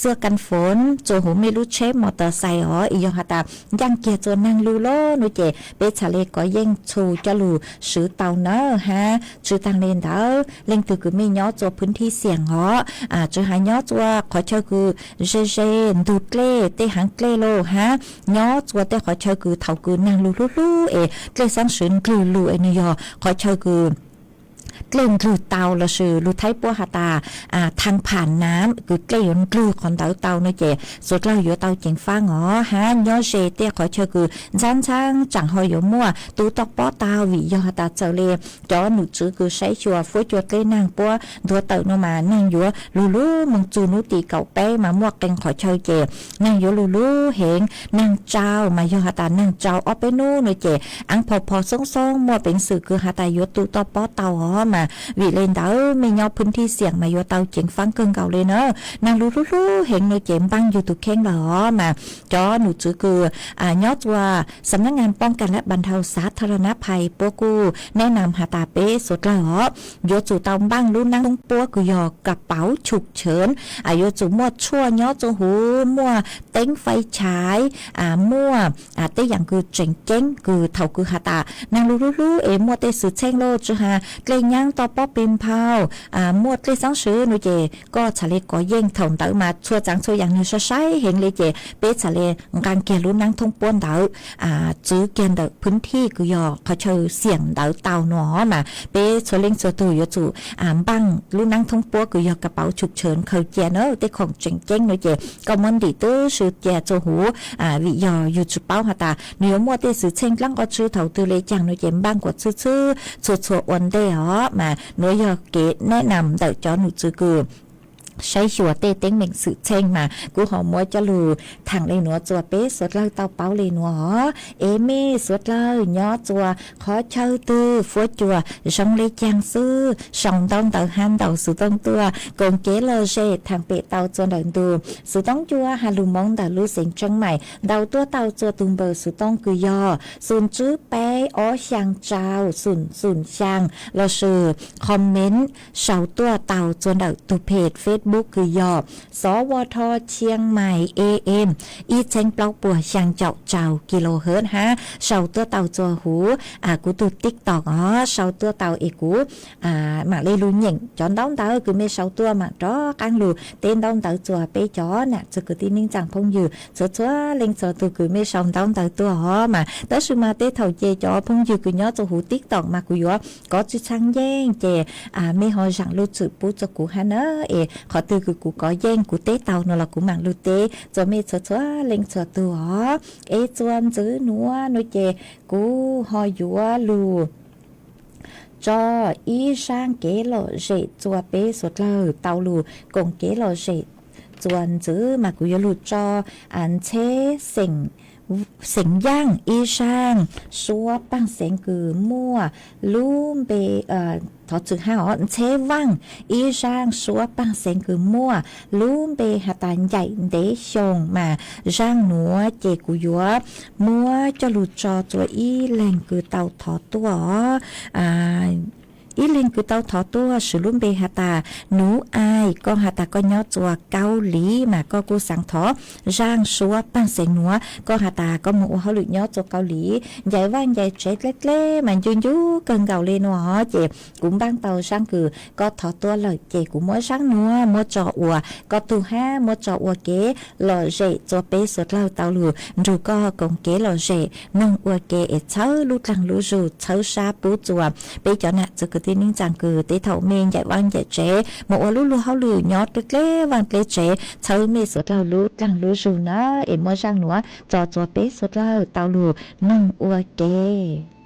xwb kas foov txua huv mej lub tsheb mos tos xais os. Es yog has tas ncaaj kiag txua naag lug lawm no ces peb txhad le kov yeej txhu coj lug swv tau nawb hab. Tsi taag le ntawd leej twg kws mej nyob txua phwv thij xiam os, tsi has nyob txua qhov chaw kws ze ze ntug dlej tej haav dlej los hab nyob txua tej qhov chaw kws thaum kws naag lug hlub hlub es dlej xaab swv ndlwg lug es nwg yog qhov chaw kws dlej ndlwg tau lossis lug Thaib puab has tas thaj pham nam kws dlej yuav ndlwg qhov ntawd tau no ces suav dlawg yuav tau ceev faab os hab. Nyob ze tej qhov chaw kws ntxhab ntxhab tsaam ho yuav muaj tu toj pob tau vim yog has tas txawm le cov num tswv kws saib xyuas fuab cua dleb naag puab nthuav tawm no mas naag yuav lug lub moog txug nub tim kaum peb mas muaj qee qhov chaw ces naag yuav lug lub heev, naag tsau mas yog has tas naag tsau ob peb nub no ces aav phau pho xoob xoob muaj peev xwm kws has tas yuav tu toj pob tau os mas. Vim le ntawd mej nyob phwv thij xiam mas yuav tau ceev faab kawg nkaus le na. Naag lug hlub hlub heev no ces npaaj yug tug kheej lawm os mas. Cov num tswv kws nyob txua xam nab ngas poob kas lab npas dhau xav tha ra nab phais puab kuj neb nam has tas peb suav dlawg os yuav tsum tau npaaj lub naab thoob puab kws yog kas pauv tshum chawv, yuav tsum muaj tshuaj nyob txua huv, muaj teeb fais chais, muaj tej yaam kws tseem ceeb kws thaum kws has tas naag lug hlub hlub es muaj tej xwm txheej lawm tsi has dlej nyaab to pob pes nphau, muaj dlej xeeb swv no ces koj txhad li kov yeej. Thaum ntawd mas txhua tsav txhua yam nws sai sai heev li ces peb txhad li nqaa kiag lub neeb thoob puab ntawd txwv kiag ntawm phwv thij kws yog qhov chaw xiam ntawd tau no mas peb txhua leej txhua tug yuav tsum npaaj lub neeb thoob puab kws yog ka pauv tshum tshawv khaws cia na, tej khoom tseem ceeb no ces koj muab ntim tub si cia txhua huv, vim yog yug tsis paub has tas nws yuav muaj tej xwm txheej dlaab qhov tswv thaum twg li caag no ces npaaj kuas txhwb txhwb txhua txhua ua ntej os. Mas nuav yog kev neb nam ntawm cov nom tswv kws saib xyuas tej teeb meem xwm txheej mas kuv ho muab coj lug thaam li nuav txuas peb suav dlawg tau paub li nuav os. Es mej suav dlawg nyob txuas qhov chaw twg, fuab cua zoo le caag xwb, sau ntaub ntawv hab ntaus xuv tooj tuaj koom kev lom zem thaam pem tau txuas ntawm ntu xuv tooj cua has lug moov ntawm lub xeev Tsheeb Maim, ntaus tuaj tau txuas tug npawb xuv tooj kws yog xum tswb peb ob xyaa tsau xum xum xyaa los sis comment sau tuaj tau txuas ntawm tug peg Facebook kws yog Xov Ua Tho Tsheeb Maim A M ib txheeb plaub puas xyaa caum tsau kilohertz hab sau tuaj tau txuas huv kuv tug TikTok os, sau tuaj tau es kuv maam le lug nyeem cov ntaub ntawv kws mej sau tuaj, maam rov qaab lug teb ntaub ntawv txuas peb cov nam txwv kwv tij neej tsaa phooj ywg txhua txhua leej txhua tug kws mej sau ntaub ntawv tuaj os. Mas tab sis mas tej thaum ces cov phooj ywg kws nyob txuas huv TikTok mas kuv yuav kov tsi txhaj yeej ces mej ho zaam lub txim pub txuas kuv hab na. Es qhov twg kws kuv kov yeej kuv teb tau no los kuv maam lug teb txuas mej txhua txhua leej txhua tug os. Es txuas ntxiv nuav no ces kuv ho yuav lug tso ib zaaj kev lom zem txuas peb suav dlawg tau lug koom kev lom zem txuas ntxiv mas kuv yuav lug tso ntxheb xeem Yaaj ib zaaj suab paaj xeev kws muaj lub npe, thov txwm hab os, ntxheb Vaaj ib zaaj suab paaj xeev kws muaj lub npe has tas Ncaim Ntev Xyoos mas zaaj nuav ces kuv yuav muab coj lug tso txuas ib leeg kws tau thov tuaj os. Ib leeg kws tau thov tuaj swv lub npe has tas Nuv Ai, koj has tas koj nyob txuas Kaub Lim mas koj kuj xaav thov zaaj suab paaj xeev nuav, koj has tas koj moog ua hauj lwm nyob txuas Kaub Lim. Ncaim Vaaj ncaim tsev dleb dleb mas ncu ncu kawg nkaus le nuav os, ces kuv npaaj tau zaaj kws koj thov tuaj lawm ces kuv muab zaaj nuav muab tso ua koj tug hab muab tso ua kev lom zem txuas peb suav dlawg tau lug nrug koj koom kev lom zem noog ua ke es txhawb lub dlaag lub zug txhawb sab pub txuas peb cov nam txwv kwv tij neej tsaa kws tej thaum mej ncaim vaaj ncaim tsev moog ua lub luag hauj lwm nyob dleb dleb vaaj dleb tsev, txhawb mej suav dlawg lub dlaag lub zug na, es muab zaaj nuav tso txuas peb suav dlawg tau lug noog ua ke. Ncaim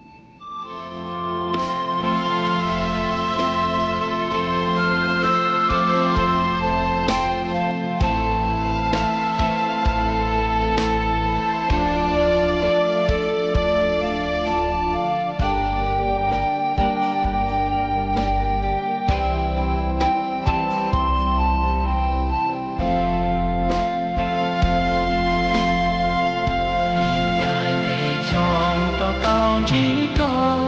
Ntev Xyoos tau tau ntsib koj,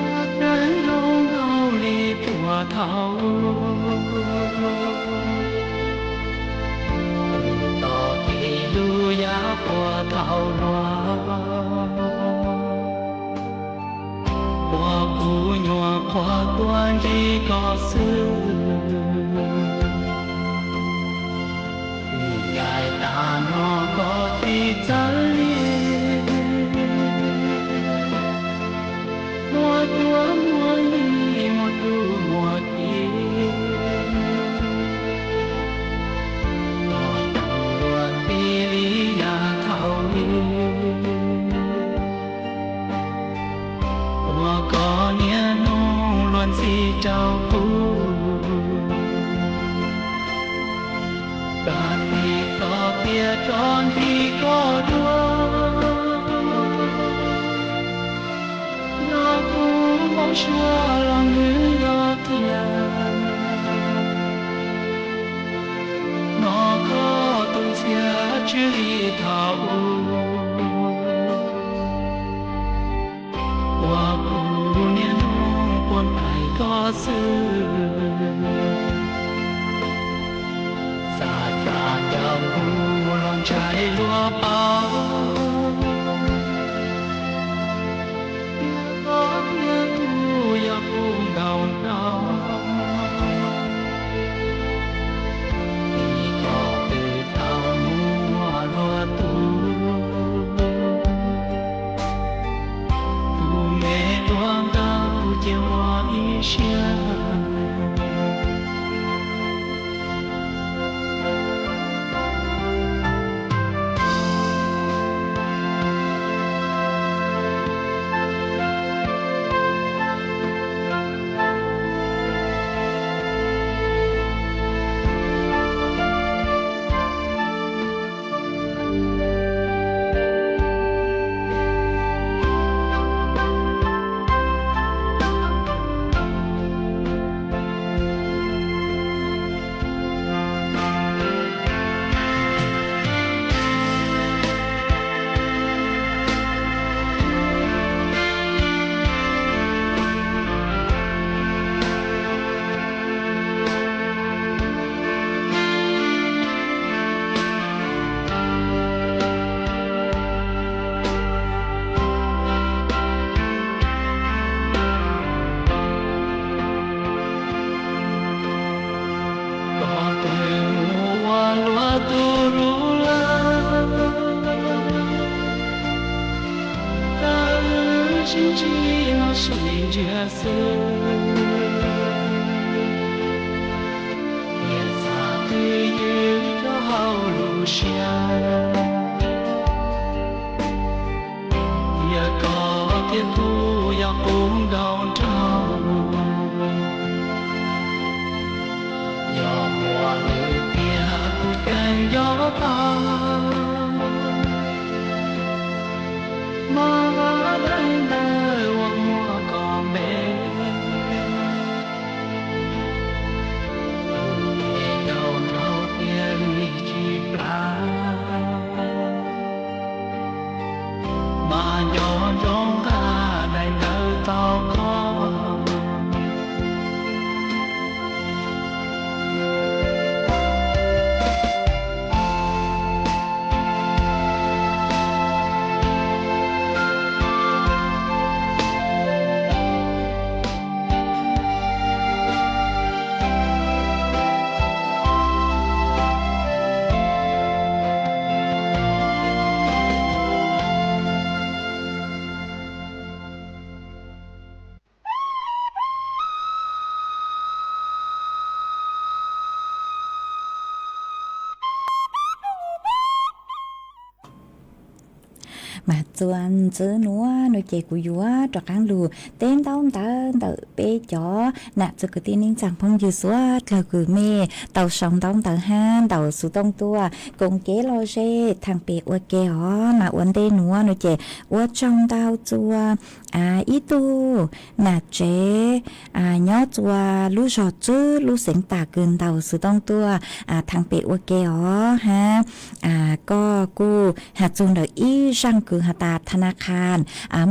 koj kawg zoo nkaus li puag thaum ub, tos kev lug yav puag thaum luag, ua kuv nyuam qhuav tuaj ntsib koj xwb. Ncaim tas no koj txij txawv li, muaj cuab muaj yig muaj tub muaj kiv, koj tug luag txij li yav thaum ub, ua koj niaj hnub luag ntxhi rau kuv. Koj tig txoj sia rov ntsib koj dua, nrog kuv npau suav los nws yog tiag, hnov koj tus ntxhiab tswv li thaum ub, ua kuv niaj hnub quaj ntaim koj xwb. Xav tas cas kuv los ntshai luag paub, Tsis yog sib ntsib xwb, niam txhaj twb ywj rau hauv lub siab. Yog koj thiab kuv yog qub nraug nraug, yog muaj nws tiag kuv yeej yuav tau. Mas dab neeg ntawd uas muaj koj npe, tus me yau nraug thiaj li tsis plab. Mas nco ntsoov nqa daim ntawv tau koj. Mas txuas ntxiv nuav no ces kuv yuav rov qaab lug teb ntaub ntawv ntawm peb cov nam txiv kwv tij neej tsaa phooj ywg suav dlawg kws mej tau sau ntaub ntawv hab ntaus xuv tooj tuaj koom kev lom zem thaam pem ua ke os. Mas ua ntej nuav no ces ua tsaug ntau txuas ib tug nam tsev nyob txuas lub zog Tswb lub xeev Tam kws ntaus xuv tooj tuaj thaam pem ua ke os hab koj kuj has txug ntawm ib zaaj kws has tas tha na kha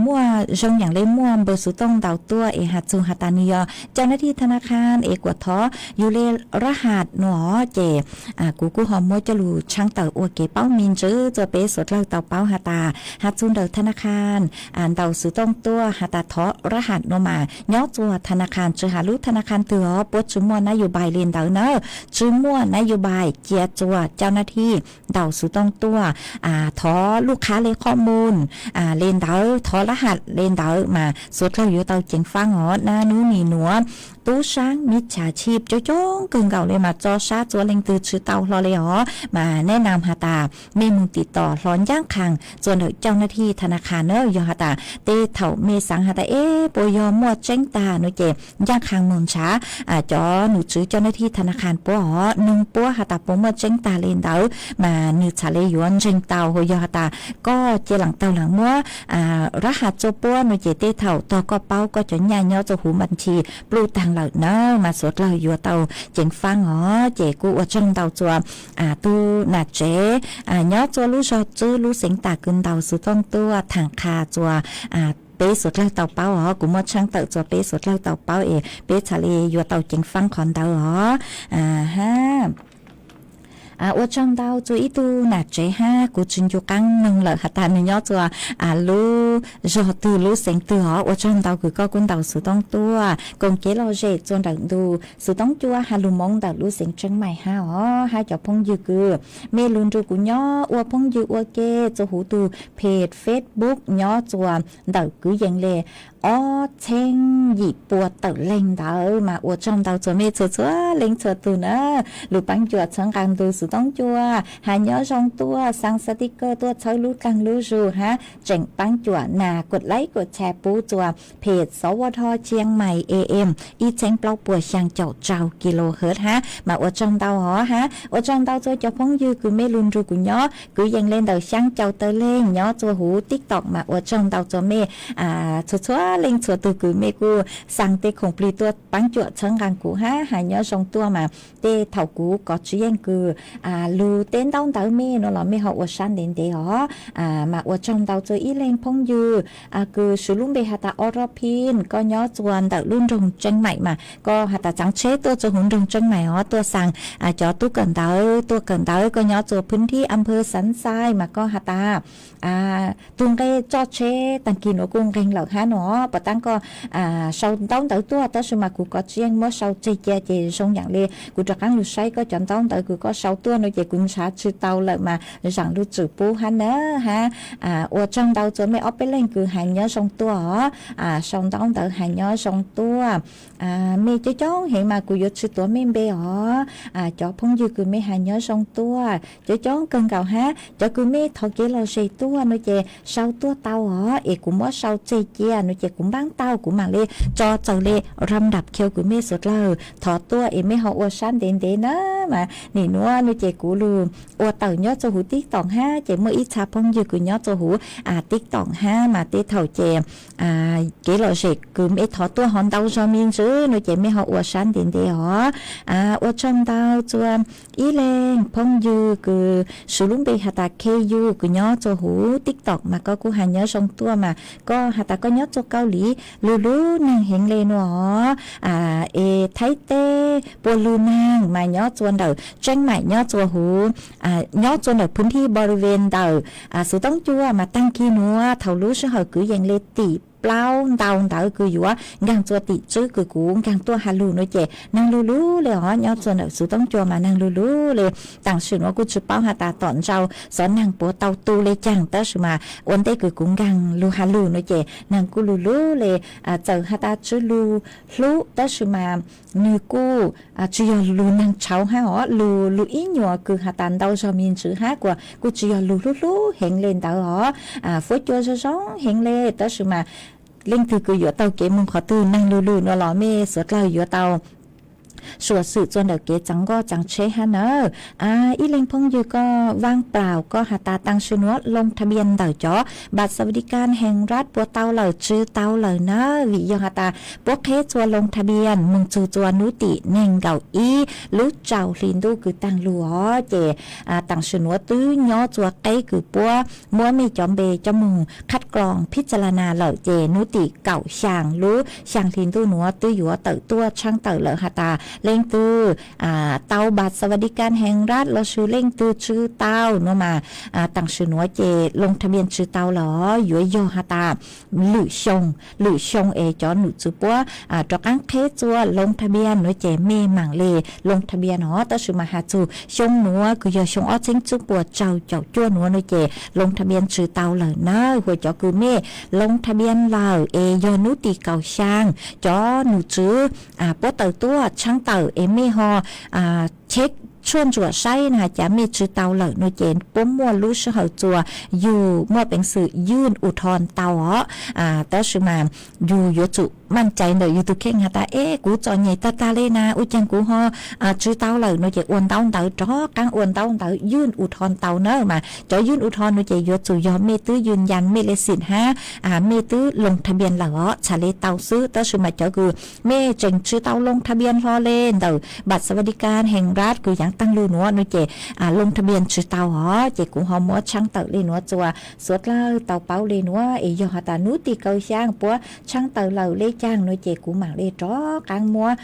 muaj zoo yaam le muaj npawb xuv tooj ntaus tuaj es has txug has tas nwg yog cau na thij tha na kha es kuas thov yug le rab has no ces kuv kuj ho muab coj lug tshaab tawm ua kev paub me ntsis txuas peb suav dlawg tau paub has tas has txug ntawm tha na kha ntaus xuv tooj tuaj has tas thov rab has no mas nyob txuas tha na kha tsi has lub tha na kha twg os, puab tsi muaj na yu npais le ntawd na, tsi muaj na yu npais, cia txuas cau na thij ntaus xuv tooj tuaj thov lub qhab le qhov mus le ntawd, thov rab has le ntawd mas suav dlawg yuav tau ceev faab os. Nab nub nim nuav tub saab mib txha tshib coob coob kawg nkaus le mas tso sab txuas leej twg tsi tau hlo le os mas neb nam has tas mej moog tim tom hlo ncaaj qha txuas ntawm cau na thij tha na kha na. Yog has tas tej thaum mej xaav has tas eb puas yog muaj tseeb tag no ces ncaaj qha moog nrhav cov num tswv cau na thij tha na kha puab os, noog puab has tas puas muaj tseeb tag le ntawd mas nwg txhad le yuav ntseeg tau. Yog has tas koj cia laam taug laam muab rab has txuas puab no ces tej thaum tog koj paub koj cov nyaj nyob txuas huv npa nchi pluj taag lawm na mas suav dlawg yuav tau ceev faab os. Ces kuj ua tsaug ntau txuas tug nam tsev nyob txuas lub zog Tswb lub xeev Tam kws ntaus xuv tooj tuaj thaam qha txuas peb suav dlawg tau paub os. Kuv muab tshaab tawm txuas peb suav dlawg tau paub es peb txhad le yuav tau ceev faab qhov ntawd os. Hab ua tsaug ntau txuas ib tug nam tsev hab kuv tsi ncu qaab noog lawm has tas nwg nyob txuas lub zog twg lub xeev twg os. Ua tsaug ntau kws koj kuj ntaus xuv tooj tuaj koom kev lom zem txuas ntawm ntu xuv tooj cua has lug moov ntawm lub xeev Tseeb Maim hab os. Hab cov phooj ywg kws mej lug nrug kuv nyob ua phooj ywg ua ke txuas huv tug peg Facebook nyob txuas ntawm kwv yees le ob txheeb yim pua tawm leeg ntawd mas ua tsaug ntau txuas mej txhua txhua leej txhua tug na. Lug paab cuam txhawb nqaa ntu xuv tooj cua has nyob zoo tuaj, xaa xaa ti kawj tuaj txhawb lub dlaag lub zug hab tseem paab cuam nas kuam laib kuam tshare pub txuas peg Xov Ua Dho Ciang Maim A M ib txheeb plaub puas xyaa caum rau kilohertz hab mas ua tsaug ntau os. Hab ua tsaug ntau txuas cov phooj ywg kws mej lug nrug kuv nyob kwv yees le ntawm xyaa caum tawm leeg nyob txuas huv TikTok mas ua tsaug ntau txuas mej txhua txhua leej txhua tug kws mej kuj xaa tej khoom plig tuaj paab cuam txhawb nqaa kuv hab has nyob zoo tuaj mas tej thaum kuv kov tswv yeej kws lug teb ntaub ntawv mej no los mej ho ua sab ntev ntev os. Mas ua tsaug ntau txuas ib leeg phooj ywg kws swv lub npe has tas Orophim, koj nyob txuas ntawm lub nroog Tseeb Maim mas koj has tas txaav tsheb tuaj txuas huv nroog Tseeb Maim os tuaj xaa cov tub kawm ntawv tuaj kawm ntawv, koj nyob txuas phwv thib Amphawv Xav Xais mas koj has tas tug nqe tso tsheb taag kis nuav kuj nqeeg lawm hab no. puas tab koj sau ntaub ntawv tuaj, tab sis mas kuv kov tsis yeej muab sau tseg cia ces zoo yam li kuv rov qab lug saib koj cov ntaub ntawv kws koj sau tuaj no ces kuv nrhav tsis tau lawm mas zaam lug tswm pub hab nawb hab. Ua tsaug ntau txua mej ob peb leeg kws has nyob zoo tuaj os, sau ntaub ntawv has nyob zoo tuaj. Mej coob coob heev mas kuv yuav tsis tuav mej npe os. Cov phooj ywg kws mej has nyob zoo tuaj coob coob kawg nkaus hab, cov kws mej thov kev lom zem tuaj no ces sau tuaj tau os, es kuv muab sau tseg cia no ces kuv npaab tau kuv maam le tso txaus le ram ndam khiu kws mej suav dlawg thov tuaj es mej ho ua sab ntev ntev na mas nim nuav no ces kuv lug ua tawm nyob txug huv TikTok hab ces muaj ib txha phooj ywg kws nyob txug huv TikTok hab mas tej thaum ces kev lom zem kws mej thov tuaj ho ntau zog me ntsis no ces mej ho ua sab ntev ntev os. Ua tsaug ntau txua ib leeg phooj ywg kws swv lub npe has tas Kheyu kws nyob txua huv TikTok mas koj kuj has nyob zoo tuaj mas koj has tas koj nyob txua Kaus Lim lug lub neeg heev le nuav os. Es Thaib teb puas lug neeg mas nyob txua ntawm Tseeb Maim nyob txua huv, nyob txua ntawm phwv thij npo ri ve ntawm Xuv Toob Cua mas taag kig nuav thaum lub sij hawm kwv yees le tim plaub ntau ntawd kws yuav nkaag txua tim tswb kws kuv nkaag tuaj has lug no ces neeg lug lug le os, nyob txua ntawm Xuv Toob Cua mas neeg lug lug le. Taam sim nuav kuj tsis paub has tas tom ntej xov neeg puas tau tu le caag tab sis mas ua ntej kws kuv nkaag lug has lug no ces neeg kuj lug lug le. Txawm has tas tsw lug hlub tab sis mas nwg kuj tsis yog lug neeg tshauv hab os, lug lug ib nyuas kws has tas ntau zog me ntsis hab kuas kuj tsis yog lug hlub hlub heev le ntawd os. Fuab cua zoo zoo heev le tab sis mas leej twg kws yuav taug kev moog qhov twg neeg lug lug nuav los mej suav dlawg yuav tau suam xwm txua ntawm kev txaav nkoj txaav tsheb hab nawb. Ib leeg phooj ywg koj vaaj plaus koj has tas taam sim nuav loo tha npias ntawm cov npam xav vas di kas hees rab puas tau lawm tsw tau lawm nawb, vim yog has tas puab qheb txua loo tha npias moog txug txua nub tim neeg nkaum ib lub tsaus hli ntuj kws taag lug os ces taam sim nuav twb nyob txua qeb kws puab muab mej cov npe coj moog khab kloos phib txa la nas lawm ces nub tim kaum xyaa lub xyaa hli ntuj nuav twb yuav tawm tuaj tshaab tawm lawm has tas leej twg tau npam xav vas di kas hees rab lossis leej twg tsw tau nuav mas taam sim nuav ces loo tha npias tsw tau lawm os, yuav yog has tas lwm xyoo, lwm xyoo es cov num tswv puab rov qaab qheb txua loo tha npias nuav ces mej maam le loo tha npias os, tab sis mas has txug xyoo nuav kws yog xyoo ob txheeb tswb puas rau caum cuaj nuav no ces loo tha npias tsw tau lawm nawb. Huas cov kws mej loo tha npias lawm es yog nub tim kaum xyaa cov num tswv puab tawm tuaj tshaab tawm es mej ho cheb tshuaj ntsuam saib na has cas mej tsw tau lawm no ces puab muaj lub sij hawm txua yug muaj peev xwm ywj u thoo tau os. Tab sis mas yug yuav tsum maaj cai ntawm yug tug kheej has tas es kuv txom nyem tag tag le na ua caag kuv ho tsw tau lawm no ces ua ntaub ntawv rov qaab ua ntaub ntawv ywj u thoo tau na mas cov ywj u thoo no ces yuav tsum yog mej twb yws yas mej le xim hab mej twb loo tha npias lawm os txhad le tau xwb. Tab sis mas cov kws mej tseem tsw tau loo tha npias hlo le ntawm npam xav vas di kas hees rab kws yaav taag lug nuav no ces loo tha npias tsw tau os ces kuv ho muab tshaab tawm le nuav txua suav dlawg tau paub le nuav es yog has tas nub tim kaum xyaa puab tshaab tawm lawm le caag no ces kuv maam le rov qaab muab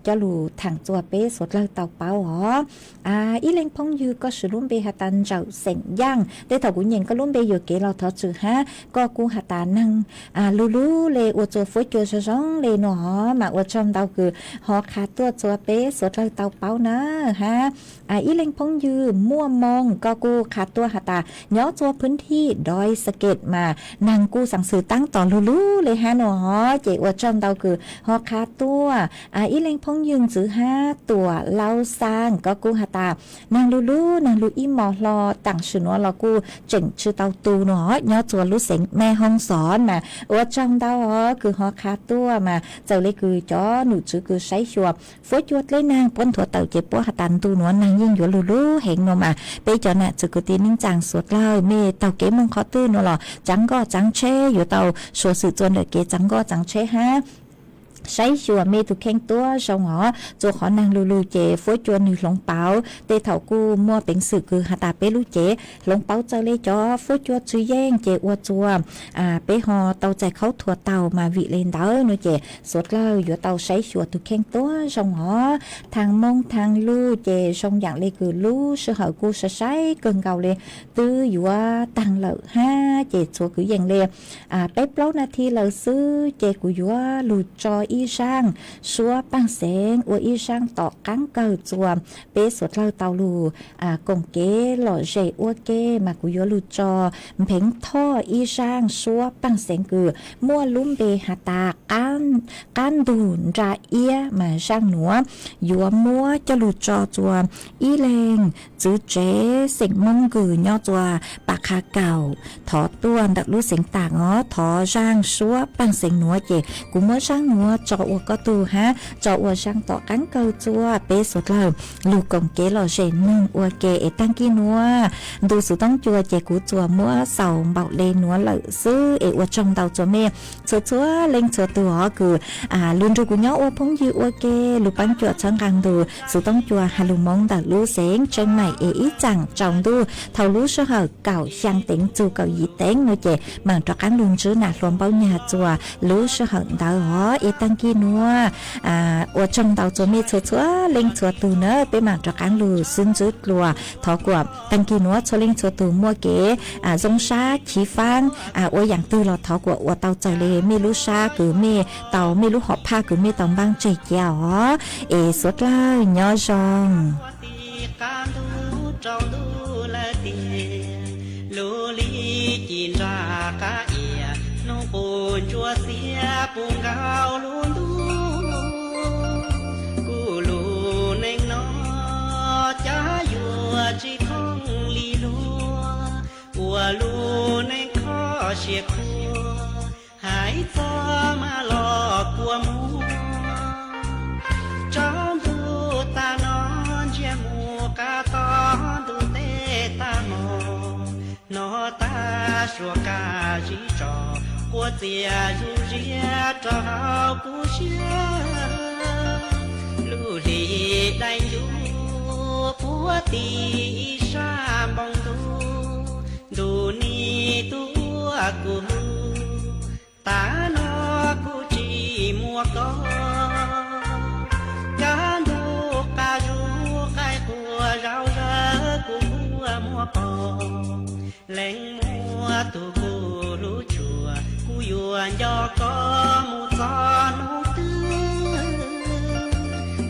coj lug thaam txua peb suav dlawg tau paub os. Ib leeg phooj ywg koj swv lub npe has tas Ntsawm Xeem Yaaj, tej thaum kuv nyeem koj lub npe yuam kev los thov txim hab, koj kuj has tas neeg lug lug le ua txua fuab cua zoo zoo le nuav mas ua tsaug ntau kws ho qha tuaj txua peb suav dlawg tau paub na hab. Ib leeg phooj ywg Muaj Moo koj kuj qha tuaj has tas nyob txua phwv thij Doi Xa Kem mas neeg kuj xaav xwm taab tom lug lug le hab nuav ces ua tsaug ntau kws ho qha tuaj. Ib leeg phooj ywg ntxwv hab Tuam Lau Xaa koj kuj has tas neeg lug lug neeg lug ib mos hlo taam sim nuav los kuj tseem tsw tau tu nuav nyob txua lub xeev Mej Hoo Xov mas ua tsaug ntau os kws ho qha tuaj mas txawm le kws cov num tswv kws saib xyuas fuab cua dleb naag puab nthuav tawm ces puab has tas ntu nuav neeg yeej yuav lug lug heev nuav mas peb cov nam txwv kwv tij neej tsaa suav dlawg mej taug kev moog qhov twg nuav los tsaav nkoj tsaav tsheb yuav tau suav xwm txua ntawm kev tsaav nkoj tsaav tsheb hab. saib xyuas mej tus kheej tuab zoo os. Txhua qhov neeg lug lug ces fuab cua nwg hloov pauv. Tej thaum kuj muaj peev xwm kws has tas peb lub cev hloov pauv txawj le cov fuab cua tsw yeej ces ua txuas peb ho tau txais khaub thuas tau mas vim le ntawd no ces suav dlawg yuav tau saib xyuas tus kheej tuab zoo os. Thaaj Moob Thaaj Luj ces zoo yaam le kws lub sij hawm kuj sai sai kawg nkaus le, twb yuav taag lawm hab ces txhua kwv yees le peb plaub nas this lawm xwb ces kuv yuav lug tso ib zaaj suab paaj xeev ua ib zaaj tom qaab kawg txuas. Peb suav dlawg tau lug koom kev lom zem ua ke mas kuv yuav lug tso Npheev Thoj ib zaaj suab paaj xeev kws muaj lub npe has tas Qab Ntug Nra Iab mas zaaj nuav yuav muab coj lug tso txuas ib leeg txwv tsev xeem Moob kws nyob txuas Pas Qha Kaum, thov tuaj ntawm lub xeev taam os, thov zaaj suab paaj xeev nuav ces kuv muab zaaj nuav tso ua koj tug hab tso ua zaaj tom qaab kawg txuas. Peb suav dlawg lug koom kev lom zem mloog ua ke es taag kis nuav ntu xuv toob cua ces kuv txuas muab xaus npaum le nuav lawm xwb es ua tsaug ntau txuas mej txhua txhua leej txhua tug os kws lug nrug kuv nyob ua phooj ywg ua ke, lug paab cuam txhawb nqaa ntu xuv toob cua has lug Moob ntawm lub xeev Tseeb Maim es ib tsaam tsaus ntuj thaus lub sij hawm kaum xyaa teev txug kaum yim teev no ces maam rov qaab lug ntsib nam hluas Npaub Nyag txuas lub sij hawm ntawd os es taag kis nuav ua tsaug ntau txuas mej txhua txhua leej txhua tug na, peb maam rov qaab lug xwb ntsib dlua. Thov kuas taag kis nuav txhua leej txhua tug muaj kev zoo sab chiv faab ua yaam twg los thov kuas ua tau txawm le mej lub sab kws mej tau, mej lub hom phaj kws mej tau npaab tseg cia os. Es suav dlawg nyob zoo. Lub li ci nra qab ias, nub qus ntsuab xiab puv nkaus lub ntuj. Kuv lub neej no cas yuav tsis thooj li luag, ua lub neej kho siab khuav, hais txog mas los kua muag. Tsaus ntuj tag no ntsiag mus qab tog ntuj teb tag hmo, no tag suav qab zib tso, quav txias zuj ziab rau hauv kuv siab. Lub hli dai ncuv puag tim ib sab npoo ntuj, ntuj nig tub ua kuv hlub, tag no kuv tsis muaj koj. Cov ntuj qab zub qaib qua zau zawg kuv kuj muab pom. Leej muaj tus kuv hlub tshua, kuv yuav nco koj mus txog hnub twg.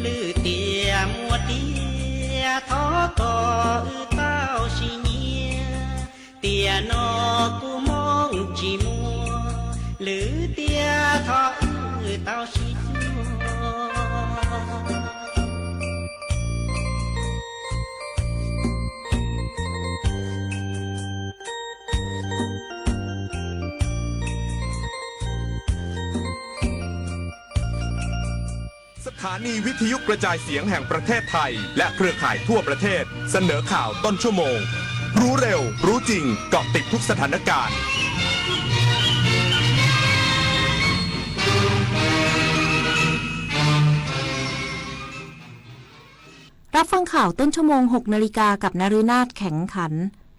Lwm tiam muaj tiag thov kom wb tau sib nyiag, tiam no kuv moo tsis muaj, lwm tiam thov wb tau sib cuag.สถานีวิทยุกระจายเสียงแห่งประเทศไทย และเครือข่ายทั่วประเทศ เสนอข่าวต้นชั่วโมง รู้เร็ว รู้จริง เกาะติดทุกสถานการณ์ รับฟังข่าวต้นชั่วโมง หกนาฬิกา กับนฤนาถ แข็งขัน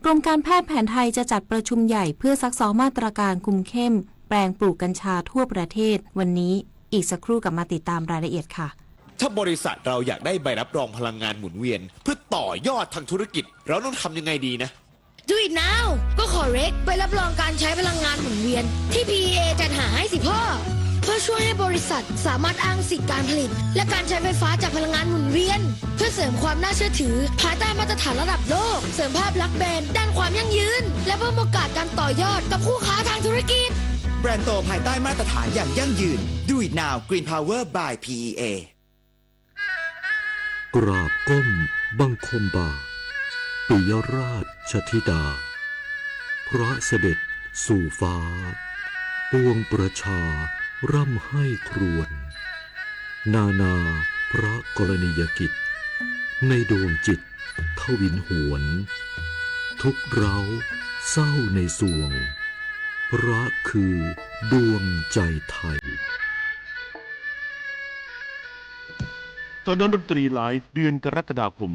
กรมการแพทย์แผนไทยจะจัดประชุมใหญ่เพื่อซักซ้อมมาตรการคุมเข้มแปลงปลูกกัญชาทั่วประเทศวันนี้ อีกสักครู่กลับมาติดตามรายละเอียดค่ะ ถ้าบริษัทเราอยากได้ใบรับรองพลังงานหมุนเวียนเพื่อต่อยอดทางธุรกิจ เราต้องทำยังไงดีนะ Do it now ก็ขอ Rec ใบรับรองการใช้พลังงานหมุนเวียนที่ พีอีเอ จัดหาให้สิพ่อ เพื่อช่วยให้บริษัทสามารถอ้างสิทธิ์การผลิต และการใช้ไฟฟ้าจากพลังงานหมุนเวียน เพื่อเสริมความน่าเชื่อถือภายใต้มาตรฐานระดับโลก เสริมภาพลักษณ์แบรนด์ด้านความยั่งยืน และเพิ่มโอกาสการต่อยอดกับคู่ค้าทางธุรกิจ แบรนด์โตภายใต้มาตรฐานอย่างยั่งยืน Do it now Green Power by พีอีเอ กราบก้มบังคมบาทปิยราชธิดา พระเสด็จสู่ฟ้า ปวงประชาร่ำไห้ครวญ นานาพระกรณียกิจ ในดวงจิตทวินหวน ทุกข์ร้าวเศร้าในสวง พระคือดวงใจไทย ถนนดนตรีไลฟ์เดือนกรกฎาคม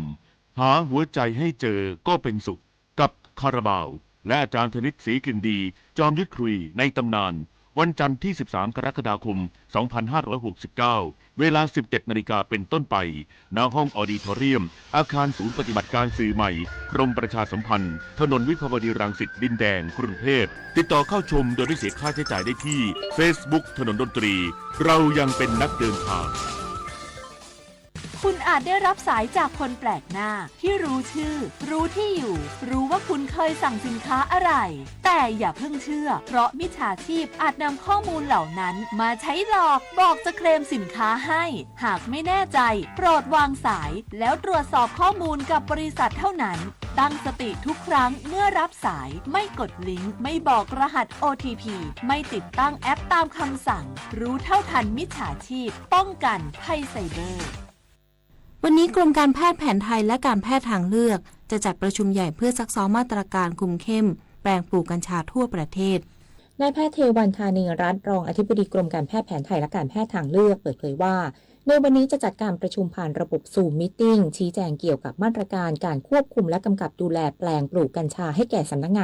หาหัวใจให้เจอก็เป็นสุข กับคาราบาว และอาจารย์ธนิต ศรีกลิ่นดี จอมยุทธคุยในตำนาน วันจันทร์ที่ สิบสาม กรกฎาคม สองพันห้าร้อยหกสิบเก้า เวลา สิบเจ็ดนาฬิกาเป็นต้นไป ณ ห้องออดิทอเรียม อาคารศูนย์ปฏิบัติการสื่อใหม่ กรมประชาสัมพันธ์ ถนนวิภาวดีรังสิต ดินแดง กรุงเทพฯ ติดต่อเข้าชมโดยไม่เสียค่าใช้จ่ายได้ที่ Facebook ถนนดนตรี เรายังเป็นนักเดินทาง คุณอาจได้รับสายจากคนแปลกหน้าที่รู้ชื่อ รู้ที่อยู่ รู้ว่าคุณเคยสั่งสินค้าอะไร แต่อย่าเพิ่งเชื่อ เพราะมิจฉาชีพอาจนำข้อมูลเหล่านั้นมาใช้หลอก บอกจะเคลมสินค้าให้ หากไม่แน่ใจ โปรดวางสาย แล้วตรวจสอบข้อมูลกับบริษัทเท่านั้น ตั้งสติทุกครั้งเมื่อรับสาย ไม่กดลิงก์ ไม่บอกรหัส โอ ที พี ไม่ติดตั้งแอปตามคำสั่ง รู้เท่าทันมิจฉาชีพ ป้องกันภัยไซเบอร์ วันนี้กรมการแพทย์แผนไทยและการแพทย์ทางเลือก จะจัดประชุมใหญ่เพื่อซักซ้อมมาตรการคุมเข้มแปลงปลูกกัญชาทั่วประเทศ นายแพทย์เทวัน ธานีรัตน์ รองอธิบดีกรมการแพทย์แผนไทยและการแพทย์ทางเลือก เปิดเผยว่า ในวันนี้จะจัดการประชุมผ่านระบบ Zoom Meeting ชี้แจงเกี่ยวกับมาตรการการควบคุมและกำกับดูแลแปลงปลูกกัญชาให้แก่สำนักงาน